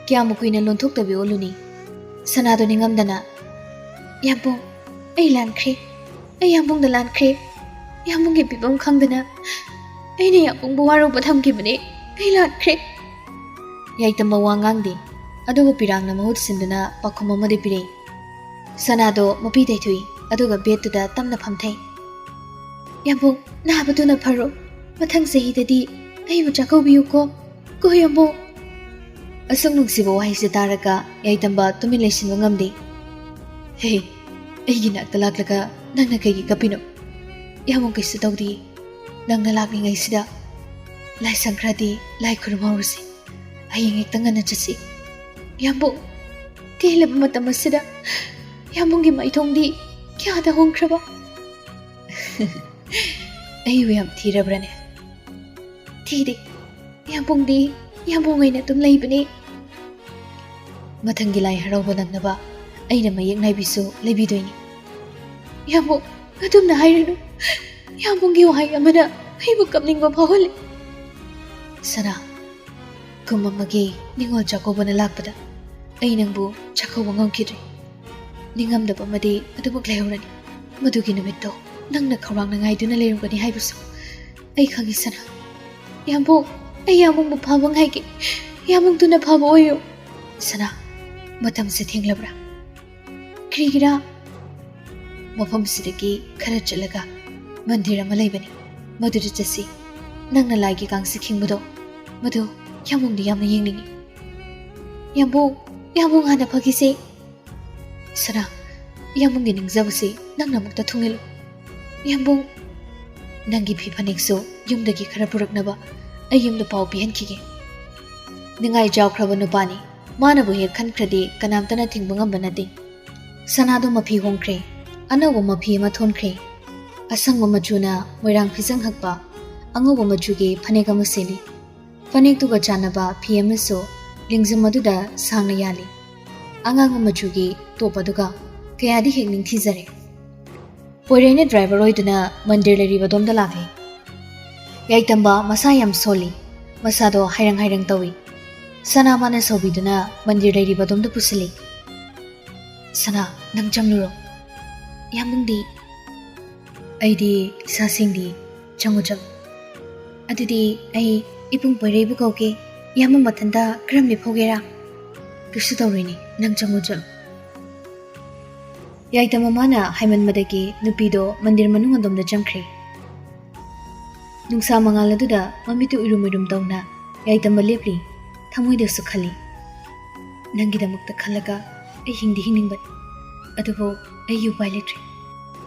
ꯀꯌꯥꯝ ꯀꯨꯏꯅ ꯂꯣꯟꯊꯣꯛꯇꯕꯤ ꯑꯣꯜꯂꯨꯅꯤ? ꯁꯅꯥꯗꯣ ꯅꯤꯡꯉꯝꯗꯅ, "ꯌꯥꯝꯕꯨꯡ, ꯑꯩ ꯂꯥꯟꯈ꯭ꯔꯦ꯫ ꯑꯩ ꯌꯥꯝꯕꯨꯡꯗ ꯂꯥꯟꯈ꯭ꯔꯦ꯫ ꯌꯥꯝꯕꯨꯡꯒꯤ ꯐꯤꯕꯝ ꯈꯪꯗꯅ ꯑꯩꯅ ꯌꯥꯝꯕꯨꯡꯕꯨ ꯋꯥꯔꯧꯕ ꯊꯝꯈꯤꯕꯅꯦ꯫ ꯑꯩ ꯂꯥꯟꯈ꯭ꯔꯦ꯫" ꯌꯥꯏꯇꯝꯕ ꯋꯥ ꯉꯥꯡꯗꯦ, ꯑꯗꯨꯕꯨ ꯄꯤꯔꯥꯡꯅ ꯃꯍꯨꯠ ꯁꯤꯟꯗꯨꯅ ꯄꯥꯎꯈꯨꯝ ꯑꯃꯗꯤ ꯄꯤꯔꯛꯏ꯫ ꯁꯅꯥꯗꯣ ꯃꯄꯤ ꯇꯩꯊꯣꯛꯏ, ꯑꯗꯨꯒ bedꯇꯨꯗ ꯇꯞꯅ ꯐꯝꯊꯩ꯫ "ꯌꯥꯝꯕꯨꯡ, ꯅꯥꯕꯗꯨꯅ ꯐꯔꯣ꯫ ꯃꯊꯪ ꯆꯍꯤꯗꯗꯤ ꯑꯩꯕꯨ ꯆꯥꯛꯀꯧꯕꯤꯌꯨꯀꯣ꯫ ꯀꯣ ꯌꯥꯝꯕꯨꯡ꯫" ꯑꯁꯨꯛ ꯅꯨꯡꯁꯤꯕ ꯋꯥꯍꯩꯁꯦ ꯇꯥꯔꯒ ꯌꯥꯏꯇꯝꯕ ꯇꯨꯃꯤꯟ ꯂꯩꯁꯤꯟꯕ ꯉꯝꯗꯦ꯫ "ꯍꯦ, ꯑꯩꯒꯤ ꯅꯥꯛꯇ ꯂꯥꯛꯂꯒ ꯅꯪꯅ ꯀꯩꯒꯤ ꯀꯞꯄꯤꯅꯣ? ꯌꯥꯝꯕꯨꯡ ꯀꯩꯁꯨ ꯇꯧꯗꯦ꯫ ꯅꯪꯅ ꯂꯥꯛꯂꯤꯉꯩꯁꯤꯗ ꯂꯥꯏꯁꯪ ꯈꯔꯗꯤ ꯂꯥꯏ ꯈꯨꯔꯨꯝꯍꯧꯔꯁꯤ꯫ ꯍꯌꯦꯡ ꯍꯦꯛꯇ ꯉꯟꯅ ꯆꯠꯁꯤ꯫" "ꯌꯥꯝꯕꯨꯡ, ꯇꯦꯜꯂꯕ ꯃꯇꯝ ꯑꯁꯤꯗ ꯌꯥꯝꯕꯨꯡꯒꯤ ꯃꯥꯏꯊꯣꯡꯗꯤ ꯀꯌꯥꯗ ꯍꯣꯡꯈ꯭ꯔꯕ?" "ꯑꯩꯕꯨ ꯌꯥꯝ ꯊꯤꯔꯕ꯭ꯔꯅꯦ?" "ꯊꯤꯗꯦ꯫ ꯌꯥꯝꯕꯨꯡꯗꯤ ꯌꯥꯝꯕꯨꯡ ꯑꯣꯏꯅ ꯑꯗꯨꯝ ꯂꯩꯕꯅꯦ꯫" "ꯃꯊꯪꯒꯤ ꯂꯥꯏ ꯍꯔꯥꯎꯕ ꯅꯪꯅꯕ ꯑꯩꯅ ꯃꯌꯦꯛ ꯅꯥꯏꯕꯤꯁꯨ ꯂꯩꯕꯤꯗꯣꯏꯅꯤ꯫" "ꯌꯥꯝꯕꯨꯡ, ꯑꯗꯨꯝꯅ ꯍꯥꯏꯔꯨꯅꯨ꯫ ꯌꯥꯝꯕꯨꯡꯒꯤ ꯋꯥꯍꯩ ꯑꯃꯅ ꯑꯩꯕꯨ ꯀꯞꯅꯤꯡꯕ ꯐꯥꯎꯍꯜꯂꯤ꯫" "ꯁꯅꯥ, ꯀꯨꯝ ꯑꯃꯒꯤ ꯅꯤꯉꯣꯜ ꯆꯥꯛꯀꯧꯕꯅ ꯂꯥꯛꯄꯗ ꯑꯩ ꯅꯪꯕꯨ ꯆꯥꯛꯀꯧꯕ ꯉꯝꯈꯤꯗ꯭ꯔꯦ꯫ ꯅꯤꯡꯉꯝꯗꯕ ꯑꯃꯗꯤ ꯑꯗꯨꯃꯛ ꯂꯩꯍꯧꯔꯅꯤ꯫ ꯃꯗꯨꯒꯤ ꯅꯨꯃꯤꯠꯇꯣ ꯅꯪꯅ ꯈꯧꯔꯥꯡꯅ ꯉꯥꯏꯗꯨꯅ ꯂꯩꯔꯝꯒꯅꯤ ꯍꯥꯏꯕꯁꯨ ꯑꯩ ꯈꯪꯏ, ꯁꯅꯥ꯫ ꯌꯥꯝꯕꯨꯡ, ꯑꯩ ꯌꯥꯝꯕꯨꯡꯕꯨ ꯐꯕ ꯉꯥꯏꯒꯦ꯫ ꯌꯥꯝꯕꯨꯡꯗꯨꯅ ꯐꯕ ꯑꯣꯏꯌꯨ꯫ ꯁꯅꯥ, ꯃꯇꯝꯁꯦ ꯊꯦꯡꯂꯕ꯭ꯔꯥ? ꯀꯔꯤꯒꯤꯔꯥ? ꯃꯐꯝꯁꯤꯗꯒꯤ ꯈꯔ ꯆꯠꯂꯒ ꯃꯟꯗꯤꯔ ꯑꯃ ꯂꯩꯕꯅꯤ, ꯃꯗꯨꯗ ꯆꯠꯁꯤ꯫ ꯅꯪꯅ ꯂꯥꯏꯒꯤ ꯀꯥꯡꯁꯤ ꯈꯤꯡꯕꯗꯣ, ꯃꯗꯨ ꯌꯥꯝꯕꯨꯡꯗꯤ ꯌꯥꯝꯅ ꯌꯦꯡꯅꯤꯡꯏ꯫ ꯌꯥꯝꯕꯨꯡ, ꯌꯥꯝꯕꯨꯡ ꯍꯥꯟꯅ ꯐꯈꯤꯁꯦ꯫ ꯁꯅꯥ, ꯌꯥꯝꯕꯨꯡꯒꯤ ꯅꯤꯡꯖꯕꯁꯤ ꯅꯪꯅ ꯑꯃꯨꯛꯇ ꯊꯨꯡꯍꯜꯂꯨ꯫ ꯌꯥꯝꯕꯨꯡ, ꯅꯪꯒꯤ ꯐꯤ ꯐꯅꯦꯛꯁꯨ ꯌꯨꯝꯗꯒꯤ ꯈꯔ ꯄꯨꯔꯛꯅꯕ ꯑꯩ ꯌꯨꯝꯗ ꯄꯥꯎ ꯄꯤꯍꯟꯈꯤꯒꯦ꯫ ꯅꯤꯡꯉꯥꯏ ꯆꯥꯎꯈ꯭ꯔꯕ ꯅꯨꯄꯥꯅꯤ, ꯃꯥꯅꯕꯨ ꯍꯦꯛ ꯈꯟꯈ꯭ꯔꯗꯤ ꯀꯅꯥꯝꯇꯅ ꯊꯤꯡꯕ ꯉꯝꯕ ꯅꯠꯇꯦ꯫ ꯁꯅꯥꯗꯣ ꯃꯐꯤ ꯍꯣꯡꯈ꯭ꯔꯦ, ꯑꯅꯧꯕ ꯃꯐꯤ ꯑꯃ ꯊꯣꯟꯈ꯭ꯔꯦ꯫ ꯑꯁꯪꯕ ꯃꯆꯨꯅ ꯃꯣꯏꯔꯥꯡ ꯐꯤꯖꯪ ꯍꯛꯄ ꯑꯉꯧꯕ ꯃꯆꯨꯒꯤ ꯐꯅꯦꯛ ꯑꯃ ꯁꯦꯠꯂꯤ꯫ ꯐꯅꯦꯛꯇꯨꯒ ꯆꯥꯟꯅꯕ ꯐꯤ ꯑꯃꯁꯨ ꯂꯦꯡꯖꯨꯝ ꯑꯗꯨꯗ ꯁꯥꯡꯅ ꯌꯥꯜꯂꯤ꯫ ꯑꯉꯥꯡꯕ ꯃꯆꯨꯒꯤ ꯇꯣꯞ ꯑꯗꯨꯒ ꯀꯌꯥꯗꯤ ꯍꯦꯛ ꯅꯤꯡꯊꯤꯖꯔꯦ꯫ ꯄꯣꯏꯔꯩꯅ ꯗ꯭ꯔꯥꯏꯚꯔ ꯑꯣꯏꯗꯨꯅ ꯃꯟꯗꯤꯔ ꯂꯩꯔꯤꯕꯗꯣꯝꯗ ꯂꯥꯛꯂꯤ꯫ ꯌꯥꯏꯇꯝꯕ ꯃꯁꯥ ꯌꯥꯝ ꯁꯣꯜꯂꯤ, ꯃꯁꯥꯗꯣ ꯍꯥꯏꯔꯪ ꯍꯥꯏꯔꯪ ꯇꯧꯏ꯫ ꯁꯅꯥ ꯃꯥꯅ ꯁꯧꯕꯤꯗꯨꯅ ꯃꯟꯗꯤꯔ ꯂꯩꯔꯤꯕꯗꯣꯝꯗ ꯄꯨꯁꯤꯜꯂꯤ꯫ "ꯁꯅꯥ, ꯅꯪ ꯆꯪꯂꯨꯔꯣ꯫ ꯌꯥꯝꯕꯨꯡꯗꯤ?" "ꯑꯩꯗꯤ ꯏꯁꯥ ꯁꯦꯡꯗꯤ, ꯆꯪꯉꯨ ꯆꯪꯉꯨ꯫" "ꯑꯗꯨꯗꯤ ꯑꯩ ꯏꯕꯨꯡ ꯄꯣꯏꯔꯩꯕꯨ ꯀꯧꯒꯦ, ꯌꯥꯝꯕꯨꯡ ꯃꯊꯟꯇ ꯀꯔꯝ ꯂꯦꯞꯍꯧꯒꯦꯔꯥ?" "ꯀꯩꯁꯨ ꯇꯧꯔꯣꯏꯅꯦ, ꯅꯪ ꯆꯪꯉꯨ ꯆꯪꯉꯨ꯫" ꯌꯥꯏꯇꯝꯕ ꯃꯥꯅ ꯍꯥꯏꯃꯟꯕꯗꯒꯤ ꯅꯨꯄꯤꯗꯣ ꯃꯟꯗꯤꯔ ꯃꯅꯨꯡ ꯑꯗꯣꯝꯗ ꯆꯪꯈ꯭ꯔꯦ꯫ ꯅꯨꯡꯁꯥ ꯃꯉꯥꯜ ꯑꯗꯨꯗ ꯃꯃꯤꯠꯇꯨ ꯎꯏꯔꯨꯝ ꯎꯏꯔꯨꯝ ꯇꯧꯅ ꯌꯥꯏꯇꯝꯕ ꯂꯦꯞꯂꯤ꯫ ꯊꯃꯣꯏꯗꯁꯨ ꯈꯜꯂꯤ, "ꯅꯪꯒꯤꯗꯃꯛꯇ ꯈꯜꯂꯒ ꯑꯩ ꯍꯤꯡꯗꯤ ꯍꯤꯡꯅꯤꯡꯕꯅꯤ, ꯑꯗꯨꯕꯨ ꯑꯩꯒꯤ ꯎꯄꯥꯏ ꯂꯩꯇ꯭ꯔꯦ꯫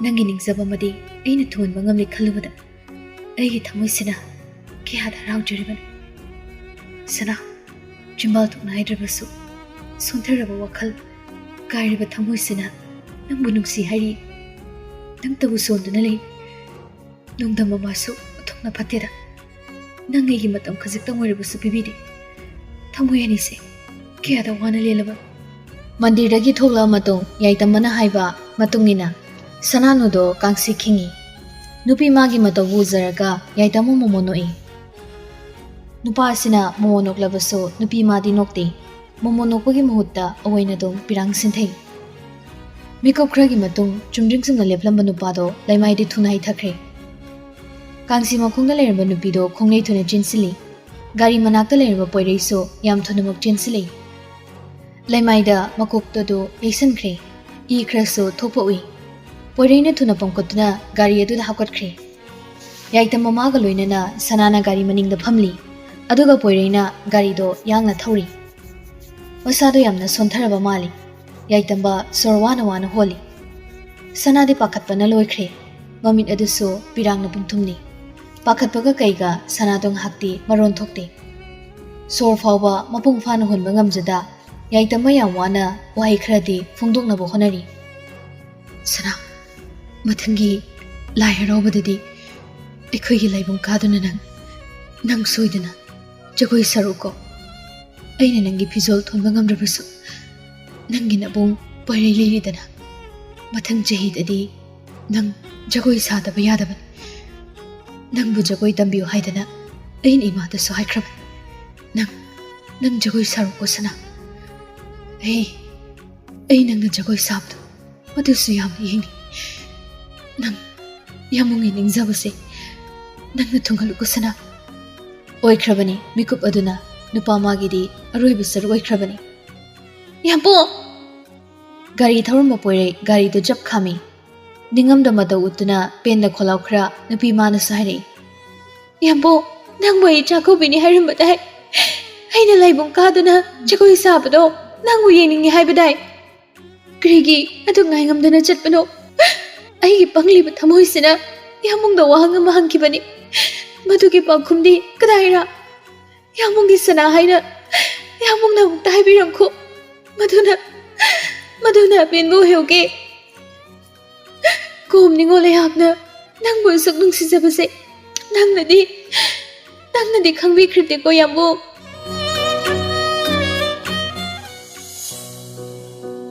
ꯅꯪꯒꯤ ꯅꯤꯡꯖꯕ ꯑꯃꯗꯤ ꯑꯩꯅ ꯊꯨꯡꯍꯟꯕ ꯉꯝꯂꯦ ꯈꯜꯂꯨꯕꯗ ꯑꯩꯒꯤ ꯊꯃꯣꯏꯁꯤꯅ ꯀꯌꯥꯗ ꯍꯔꯥꯎꯖꯔꯤꯕꯅꯣ꯫ ꯁꯅꯥ, ꯆꯤꯝꯕꯥꯜ ꯊꯣꯛꯅ ꯍꯥꯏꯗ꯭ꯔꯕꯁꯨ ꯁꯣꯟꯊꯔꯕ ꯋꯥꯈꯜ, ꯀꯥꯏꯔꯕ ꯊꯃꯣꯏꯁꯤꯅ ꯅꯪꯕꯨ ꯅꯨꯡꯁꯤ ꯍꯥꯏꯔꯤ꯫ ꯅꯪꯇꯕꯨ ꯁꯣꯟꯗꯨꯅ ꯂꯩ꯫ ꯅꯣꯡꯗꯝꯕ ꯃꯥꯁꯨ ꯑꯣꯟꯊꯣꯛꯅ ꯐꯠꯇꯦꯗ꯫ ꯅꯪ ꯑꯩꯒꯤ ꯃꯇꯝ ꯈꯖꯤꯛꯇꯪ ꯑꯣꯏꯔꯕꯁꯨ ꯄꯤꯕꯤꯗꯦ꯫ ꯊꯃꯣꯏ ꯑꯅꯤꯁꯦ ꯀꯌꯥꯗ ꯋꯥꯅ ꯂꯦꯜꯂꯕꯅꯣ꯫" ꯃꯟꯗꯤꯔꯗꯒꯤ ꯊꯣꯛꯂꯛꯑ ꯃꯇꯨꯡ ꯌꯥꯏꯇꯝꯕꯅ ꯍꯥꯏꯕ ꯃꯇꯨꯡ ꯏꯟꯅ ꯁꯅꯥꯅꯨꯗꯣ ꯀꯥꯡꯁꯤ ꯈꯤꯡꯉꯤ꯫ ꯅꯨꯄꯤ ꯃꯥꯒꯤ ꯃꯇꯧꯕꯨ ꯎꯖꯔꯒ ꯌꯥꯏꯇꯝꯕ ꯃꯣꯃꯣꯟ ꯅꯣꯛꯏ꯫ ꯅꯨꯄꯥ ꯑꯁꯤꯅ ꯃꯣꯃꯣꯟ ꯅꯣꯛꯂꯕꯁꯨ ꯅꯨꯄꯤ ꯃꯥꯗꯤ ꯅꯣꯛꯇꯦ꯫ ꯃꯣꯃꯣꯟ ꯅꯣꯛꯄꯒꯤ ꯃꯍꯨꯠꯇ ꯑꯋꯣꯏꯅ ꯑꯗꯨꯝ ꯄꯤꯔꯥꯡ ꯁꯤꯟꯊꯩ꯫ ꯃꯤꯀꯨꯞ ꯈꯔꯒꯤ ꯃꯇꯨꯡ ꯆꯨꯝꯗ꯭ꯔꯤꯡ ꯆꯨꯝꯅ ꯂꯦꯞꯂꯝꯕ ꯅꯨꯄꯥꯗꯣ ꯂꯩꯃꯥꯏꯗꯤ ꯊꯨꯅ ꯍꯩꯊꯈ꯭ꯔꯦ꯫ ꯀꯥꯡꯁꯤ ꯃꯈꯣꯡꯗ ꯂꯩꯔꯝꯕ ꯅꯨꯄꯤꯗꯣ ꯈꯣꯡꯅꯩ ꯊꯨꯅ ꯆꯦꯟꯁꯤꯜꯂꯤ꯫ ꯒꯥꯔꯤ ꯃꯅꯥꯛꯇ ꯂꯩꯔꯝꯕ ꯄꯣꯏꯔꯩꯁꯨ ꯌꯥꯝ ꯊꯨꯅꯃꯛ ꯆꯦꯟꯁꯤꯜꯂꯛꯏ꯫ ꯂꯩꯃꯥꯏꯗ ꯃꯀꯣꯛꯇꯗꯨ ꯌꯩꯁꯟꯈ꯭ꯔꯦ꯫ ꯏ ꯈꯔꯁꯨ ꯊꯣꯛꯄ ꯎꯏ꯫ ꯄꯣꯏꯔꯩꯅ ꯊꯨꯅ ꯄꯪꯀꯨꯠꯇꯨꯅ ꯒꯥꯔꯤ ꯑꯗꯨꯗ ꯍꯥꯞꯀꯠꯈ꯭ꯔꯦ꯫ ꯌꯥꯏꯇꯝ ꯃꯃꯥꯒ ꯂꯣꯏꯅꯅ ꯁꯅꯥꯅ ꯒꯥꯔꯤ ꯃꯅꯤꯡꯗ ꯐꯝꯂꯤ꯫ ꯑꯗꯨꯒ ꯄꯣꯏꯔꯩꯅ ꯒꯥꯔꯤꯗꯣ ꯌꯥꯡꯅ ꯊꯧꯔꯤ꯫ ꯃꯁꯥꯗꯣ ꯌꯥꯝꯅ ꯁꯣꯟꯊꯔꯕ ꯃꯥꯜꯂꯤ꯫ ꯌꯥꯏꯇꯝꯕ ꯁꯣꯔ ꯋꯥꯅ ꯋꯥꯅ ꯍꯣꯜꯂꯤ꯫ ꯁꯅꯥꯗꯤ ꯄꯥꯈꯠꯄꯅ ꯂꯣꯏꯈ꯭ꯔꯦ꯫ ꯃꯃꯤꯠ ꯑꯗꯨꯁꯨ ꯄꯤꯔꯥꯡꯅ ꯄꯨꯡꯊꯨꯝꯅꯤ꯫ ꯄꯥꯈꯠꯄꯒ ꯀꯩꯒ ꯁꯅꯥꯗꯣ ꯉꯥꯏꯍꯥꯛꯇꯤ ꯃꯔꯣꯟ ꯊꯣꯛꯇꯦ꯫ ꯁꯣꯔ ꯐꯥꯎꯕ ꯃꯄꯨꯡ ꯐꯥꯅ ꯍꯣꯟꯕ ꯉꯝꯖꯗ ꯌꯥꯏꯇꯝꯕ ꯌꯥꯝ ꯋꯥꯅ ꯋꯥꯍꯩ ꯈꯔꯗꯤ ꯐꯣꯡꯗꯣꯛꯅꯕ ꯍꯣꯠꯅꯔꯤ꯫ "ꯁꯅꯥ, ꯃꯊꯪꯒꯤ ꯂꯥꯏ ꯍꯔꯥꯎꯕꯗꯗꯤ ꯑꯩꯈꯣꯏꯒꯤ ꯂꯥꯏꯕꯨꯡ ꯀꯥꯗꯨꯅ ꯅꯪ, ꯅꯪ ꯁꯣꯏꯗꯅ ꯖꯒꯣꯏ ꯁꯥꯔꯛꯎꯀꯣ꯫ ꯑꯩꯅ ꯅꯪꯒꯤ ꯐꯤꯖꯣꯜ ꯊꯣꯟꯕ ꯉꯝꯗ꯭ꯔꯕꯁꯨ ꯅꯪꯒꯤ ꯅꯕꯨꯡ ꯄꯣꯏꯔꯩ ꯂꯩꯔꯤꯗꯅ꯫ ꯃꯊꯪ ꯆꯍꯤꯗꯗꯤ ꯅꯪ ꯖꯒꯣꯏ ꯁꯥꯗꯕ ꯌꯥꯗꯕꯅꯤ꯫ ꯅꯪꯕꯨ ꯖꯒꯣꯏ ꯇꯝꯕꯤꯌꯨ ꯍꯥꯏꯗꯅ ꯑꯩꯅ ꯏꯃꯥꯗꯁꯨ ꯍꯥꯏꯈ꯭ꯔꯕꯅꯤ꯫ ꯅꯪ, ꯅꯪ ꯖꯒꯣꯏ ꯁꯥꯔꯛꯎꯀꯣ ꯁꯅꯥ꯫ ꯑꯩ, ꯑꯩ ꯅꯪꯅ ꯖꯒꯣꯏ ꯁꯥꯕꯗꯣ ꯃꯗꯨꯁꯨ ꯌꯥꯝꯅ ꯌꯦꯡꯅꯤꯡꯏ꯫ ꯅꯪ ꯌꯥꯝꯕꯨꯡꯒꯤ ꯅꯤꯡꯖꯕꯁꯦ ꯅꯪꯅ ꯊꯨꯡꯍꯜꯂꯨꯀꯣ ꯁꯅꯥ꯫" ꯑꯣꯏꯈ꯭ꯔꯕꯅꯤ꯫ ꯃꯤꯀꯨꯞ ꯑꯗꯨꯅ ꯅꯨꯄꯥ ꯃꯥꯒꯤꯗꯤ ꯑꯔꯣꯏꯕ ꯁꯔꯨꯛ ꯑꯣꯏꯈ꯭ꯔꯕꯅꯤ꯫ "ꯌꯥꯝꯕꯨꯡ!" ꯒꯥꯔꯤ ꯊꯧꯔꯝꯕ ꯄꯣꯏꯔꯩ ꯒꯥꯔꯤꯗꯨ ꯖꯞ ꯈꯥꯝꯃꯤ꯫ ꯅꯤꯡꯉꯝꯗ ꯃꯇꯧ ꯎꯠꯇꯨꯅ ꯄꯦꯟꯗ ꯈꯣꯜꯂꯥꯎ ꯈꯔ ꯅꯨꯄꯤ ꯃꯥꯅꯁꯨ ꯍꯥꯏꯔꯛꯏ꯫ "ꯌꯥꯝꯕꯨꯡ, ꯅꯪꯕꯨ ꯑꯩ ꯆꯥꯛꯀꯧꯕꯤꯅꯤ ꯍꯥꯏꯔꯝꯕ ꯇꯥꯏ꯫ ꯑꯩꯅ ꯂꯥꯏꯕꯨꯡ ꯀꯥꯗꯨꯅ ꯖꯒꯣꯏ ꯁꯥꯕꯗꯣ ꯅꯪꯕꯨ ꯌꯦꯡꯅꯤꯡꯉꯤ ꯍꯥꯏꯕ ꯇꯥꯏ꯫ ꯀꯔꯤꯒꯤ ꯑꯗꯨ ꯉꯥꯏꯉꯝꯗꯅ ꯆꯠꯄꯅꯣ? ꯑꯩꯒꯤ ꯄꯪꯂꯤꯕ ꯊꯃꯣꯏꯁꯤꯅ ꯌꯥꯝꯕꯨꯡꯗ ꯋꯥꯍꯪ ꯑꯃ ꯍꯪꯈꯤꯕꯅꯤ꯫ ꯃꯗꯨꯒꯤ ꯄꯥꯎꯈꯨꯝꯗꯤ ꯀꯗꯥꯏꯔ? ꯌꯥꯝꯕꯨꯡꯒꯤ ꯁꯅꯥ ꯍꯥꯏꯅ ꯌꯥꯝꯕꯨꯡꯅ ꯑꯃꯨꯛꯇ ꯍꯥꯏꯕꯤꯔꯝꯈꯣ꯫ ꯃꯗꯨꯅ, ꯃꯗꯨꯅ ꯑꯄꯦꯟꯕ ꯑꯣꯏꯍꯧꯒꯦ꯫ ꯀꯣꯝ ꯅꯤꯉꯣꯜ ꯑꯩꯍꯥꯛꯅ ꯅꯪꯕꯨ ꯑꯁꯨꯛ ꯅꯨꯡꯁꯤꯖꯕꯁꯦ ꯅꯪꯅꯗꯤ, ꯅꯪꯅꯗꯤ ꯈꯪꯕꯤꯈ꯭ꯔꯗꯦꯀꯣ ꯌꯥꯝꯕꯨꯡ꯫"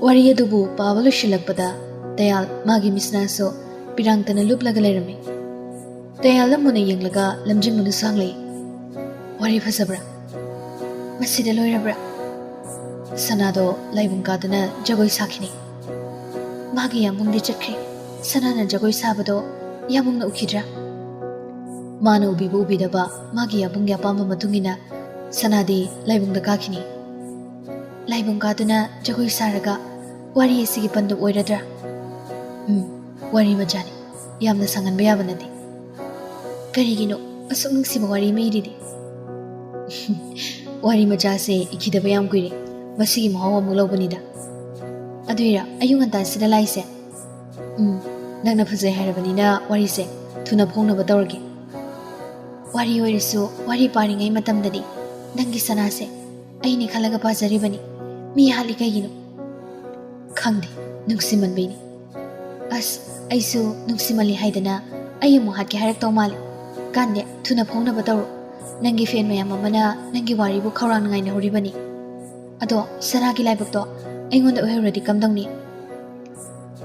ꯋꯥꯔꯤ ꯑꯗꯨꯕꯨ ꯄꯥꯕ ꯂꯣꯏꯁꯤꯜꯂꯛꯄꯗ ꯇꯌꯥꯜ ꯃꯥꯒꯤ ꯃꯤꯁꯅꯥꯁꯨ ꯄꯤꯔꯥꯡꯇꯅ ꯂꯨꯞꯂꯒ ꯂꯩꯔꯝꯃꯤ꯫ ꯇꯌꯥꯜꯗ ꯃꯨꯟꯅ ꯌꯦꯡꯂꯒ ꯂꯝꯖꯤꯡꯕꯅꯁꯨ ꯍꯪꯂꯛꯏ, "ꯋꯥꯔꯤ ꯐꯖꯕ꯭ꯔꯥ? ꯃꯁꯤꯗ ꯂꯣꯏꯔꯕ꯭ꯔꯥ?" "ꯁꯅꯥꯗꯣ ꯂꯥꯏꯕꯨꯡ ꯀꯥꯗꯨꯅ ꯖꯒꯣꯏ ꯁꯥꯈꯤꯅꯤ꯫" ꯃꯥꯒꯤ ꯌꯥꯝꯕꯨꯡꯗꯤ ꯆꯠꯈ꯭ꯔꯦ꯫ ꯁꯅꯥꯅ ꯖꯒꯣꯏ ꯁꯥꯕꯗꯣ ꯌꯥꯝꯕꯨꯡꯅ ꯎꯈꯤꯗ꯭ꯔꯥ? ꯃꯥꯅ ꯎꯕꯤꯕ ꯎꯕꯤꯗꯕ, ꯃꯥꯒꯤ ꯌꯥꯝꯕꯨꯡꯒꯤ ꯑꯄꯥꯝꯕ ꯃꯇꯨꯡ ꯏꯟꯅ ꯁꯅꯥꯗꯤ ꯂꯥꯏꯕꯨꯡꯗ ꯀꯥꯈꯤꯅꯤ꯫ ꯂꯥꯏꯕꯨꯡ ꯀꯥꯗꯨꯅ ꯖꯒꯣꯏ ꯁꯥꯔꯒ ꯋꯥꯔꯤ ꯑꯁꯤꯒꯤ ꯄꯟꯗꯨꯞ ꯑꯣꯏꯔꯗ꯭ꯔꯥ? ꯎꯝ, ꯋꯥꯔꯤ ꯃꯆꯥꯅꯤ, ꯌꯥꯝꯅ ꯁꯥꯡꯍꯟꯕ ꯌꯥꯕ ꯅꯠꯇꯦ꯫ ꯀꯔꯤꯒꯤꯅꯣ ꯑꯁꯨꯛ ꯅꯨꯡꯁꯤꯕ ꯋꯥꯔꯤ ꯑꯃ ꯏꯔꯤꯗꯤ? ꯋꯥꯔꯤ ꯃꯆꯥꯁꯦ ꯏꯈꯤꯗꯕ ꯌꯥꯝ ꯀꯨꯏꯔꯦ, ꯃꯁꯤꯒꯤ ꯃꯍꯥꯎ ꯑꯃꯨꯛ ꯂꯧꯕꯅꯤꯗ꯫ ꯑꯗꯨꯏꯔꯥ ꯑꯌꯨꯛ ꯉꯟꯇꯥꯁꯤꯗ ꯂꯥꯛꯏꯁꯦ? ꯎꯝ, ꯅꯪꯅ ꯐꯖꯩ ꯍꯥꯏꯔꯕꯅꯤꯅ ꯋꯥꯔꯤꯁꯦ ꯊꯨꯅ ꯐꯣꯡꯅꯕ ꯇꯧꯔꯒꯦ꯫ ꯋꯥꯔꯤ ꯑꯣꯏꯔꯁꯨ, ꯋꯥꯔꯤ ꯄꯥꯔꯤꯉꯩ ꯃꯇꯝꯗꯗꯤ ꯅꯪꯒꯤ ꯁꯅꯥꯁꯦ ꯑꯩꯅꯦ ꯈꯜꯂꯒ ꯄꯥꯖꯔꯤꯕꯅꯤ꯫ ꯃꯤ ꯍꯥꯠꯂꯤ ꯀꯩꯒꯤꯅꯣ? ꯈꯪꯗꯦ, ꯅꯨꯡꯁꯤꯃꯟꯕꯩꯅꯤ꯫ ꯑꯁ, ꯑꯩꯁꯨ ꯅꯨꯡꯁꯤꯃꯜꯂꯤ ꯍꯥꯏꯗꯅ ꯑꯩ ꯑꯃꯨꯛ ꯍꯥꯠꯀꯦ ꯍꯥꯏꯔꯛꯇꯧ ꯃꯥꯜꯂꯦ꯫ ꯀꯥꯟꯗꯦ, ꯊꯨꯅ ꯐꯣꯡꯅꯕ ꯇꯧꯔꯣ꯫ ꯅꯪꯒꯤ ꯐꯦꯟ ꯃꯌꯥꯝ ꯑꯃꯅ ꯅꯪꯒꯤ ꯋꯥꯔꯤꯕꯨ ꯈꯧꯔꯥꯡꯅ ꯉꯥꯏꯅꯍꯧꯔꯤꯕꯅꯤ꯫ ꯑꯗꯣ ꯁꯅꯥꯒꯤ ꯂꯥꯏꯕꯛꯇꯣ ꯑꯩꯉꯣꯟꯗ ꯑꯣꯏꯍꯧꯔꯗꯤ ꯀꯝꯗꯧꯅꯤ?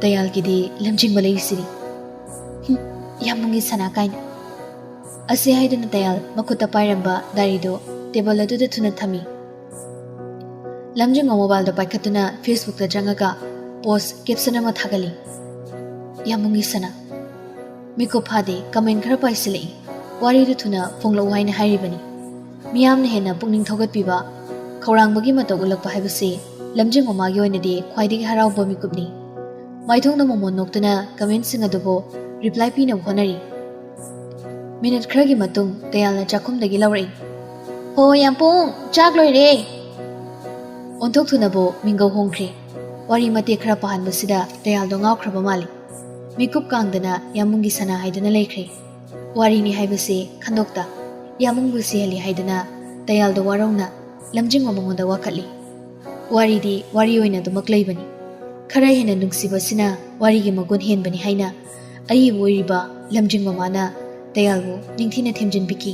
ꯇꯌꯥꯜꯒꯤꯗꯤ ꯂꯝꯖꯤꯡꯕ ꯂꯩꯔꯤꯁꯤꯗꯤ꯫ ꯍꯨꯝ, ꯌꯥꯝꯕꯨꯡꯒꯤ ꯁꯅꯥ ꯀꯥꯏꯅ꯫ ꯑꯁꯤ ꯍꯥꯏꯗꯨꯅ ꯇꯌꯥꯜ ꯃꯈꯨꯠꯇ ꯄꯥꯏꯔꯝꯕ ꯗꯥꯏꯔꯤꯗꯨ ꯇꯦꯕꯜ ꯑꯗꯨꯗ ꯊꯨꯅ ꯊꯝꯃꯤ꯫ ꯂꯝꯖꯤꯡꯕ ꯃꯣꯕꯥꯏꯜꯗ ꯄꯥꯏꯈꯠꯇꯨꯅ Facebookꯇ ꯆꯪꯉꯒ ꯄꯣꯁ ꯀꯦꯞꯁꯟ ꯑꯃ ꯊꯥꯒꯠꯂꯤ꯫ ꯌꯥꯝꯕꯨꯡꯒꯤ ꯁꯅꯥ꯫ ꯃꯤꯀꯨꯞ ꯐꯥꯗꯦ, ꯀꯃꯦꯟ ꯈꯔ ꯄꯥꯏꯁꯤꯜꯂꯛꯏ꯫ ꯋꯥꯔꯤꯗꯨ ꯊꯨꯅ ꯐꯣꯡꯂꯛꯎ ꯍꯥꯏꯅ ꯍꯥꯏꯔꯤꯕꯅꯤ꯫ ꯃꯤꯌꯥꯝꯅ ꯍꯦꯟꯅ ꯄꯨꯛꯅꯤꯡ ꯊꯧꯒꯠꯄꯤꯕ, ꯈꯧꯔꯥꯡꯕꯒꯤ ꯃꯇꯧ ꯎꯠꯂꯛꯄ ꯍꯥꯏꯕꯁꯤ ꯂꯝꯖꯤꯡ ꯃꯃꯥꯒꯤ ꯑꯣꯏꯅꯗꯤ ꯈ꯭ꯋꯥꯏꯗꯒꯤ ꯍꯔꯥꯎꯕ ꯃꯤꯀꯨꯞꯅꯤ꯫ ꯃꯥꯏꯊꯣꯡꯗ ꯃꯣꯃꯣꯟ ꯅꯣꯛꯇꯨꯅ ꯀꯃꯦꯟꯁꯤꯡ ꯑꯗꯨꯕꯨ ꯔꯤꯄ꯭ꯂꯥꯏ ꯄꯤꯅꯕ ꯍꯣꯠꯅꯔꯤ꯫ ꯃꯤꯅꯤꯠ ꯈꯔꯒꯤ ꯃꯇꯨꯡ ꯇꯌꯥꯜꯅ ꯆꯥꯛꯈꯨꯝꯗꯒꯤ ꯂꯧꯔꯛꯏ꯫ "ꯍꯣ ꯌꯥꯝꯄꯨꯡ, ꯆꯥꯛ ꯂꯣꯏꯔꯦ!" ꯑꯣꯟꯊꯣꯛꯇꯨꯅꯕꯨ ꯃꯤꯡꯒꯧ ꯍꯣꯡꯈ꯭ꯔꯦ꯫ ꯋꯥꯔꯤ ꯃꯇꯦꯛ ꯈꯔ ꯄꯥꯍꯟꯕꯁꯤꯗ ꯇꯌꯥꯜꯗꯣ ꯉꯥꯎꯈ꯭ꯔꯕ ꯃꯥꯜꯂꯤ꯫ ꯃꯤꯀꯨꯞ ꯀꯥꯡꯗꯅ ꯌꯥꯝꯕꯨꯡꯒꯤ ꯁꯅꯥ ꯍꯥꯏꯗꯨꯅ ꯂꯩꯈ꯭ꯔꯦ꯫ ꯋꯥꯔꯤꯅꯤ ꯍꯥꯏꯕꯁꯤ ꯈꯟꯗꯣꯛꯇ ꯌꯥꯝꯕꯨꯡꯕꯨ ꯁꯤꯍꯜꯂꯤ ꯍꯥꯏꯗꯨꯅ ꯇꯌꯥꯜꯗꯣ ꯋꯥꯔꯧꯅ ꯂꯝꯖꯤꯡꯕ ꯃꯉꯣꯟꯗ ꯋꯥꯀꯠꯂꯤ꯫ ꯋꯥꯔꯤꯗꯤ ꯋꯥꯔꯤ ꯑꯣꯏꯅ ꯑꯗꯨꯃꯛ ꯂꯩꯕꯅꯤ꯫ ꯈꯔ ꯍꯦꯟꯅ ꯅꯨꯡꯁꯤꯕꯁꯤꯅ ꯋꯥꯔꯤꯒꯤ ꯃꯒꯨꯟ ꯍꯦꯟꯕꯅꯤ ꯍꯥꯏꯅ ꯑꯏꯕ ꯑꯣꯏꯔꯤꯕ ꯂꯝꯖꯤꯡ ꯃꯃꯥꯅ ꯇꯌꯥꯜꯕꯨ ꯅꯤꯡꯊꯤꯅ ꯊꯦꯝꯖꯤꯟꯕꯤꯈꯤ꯫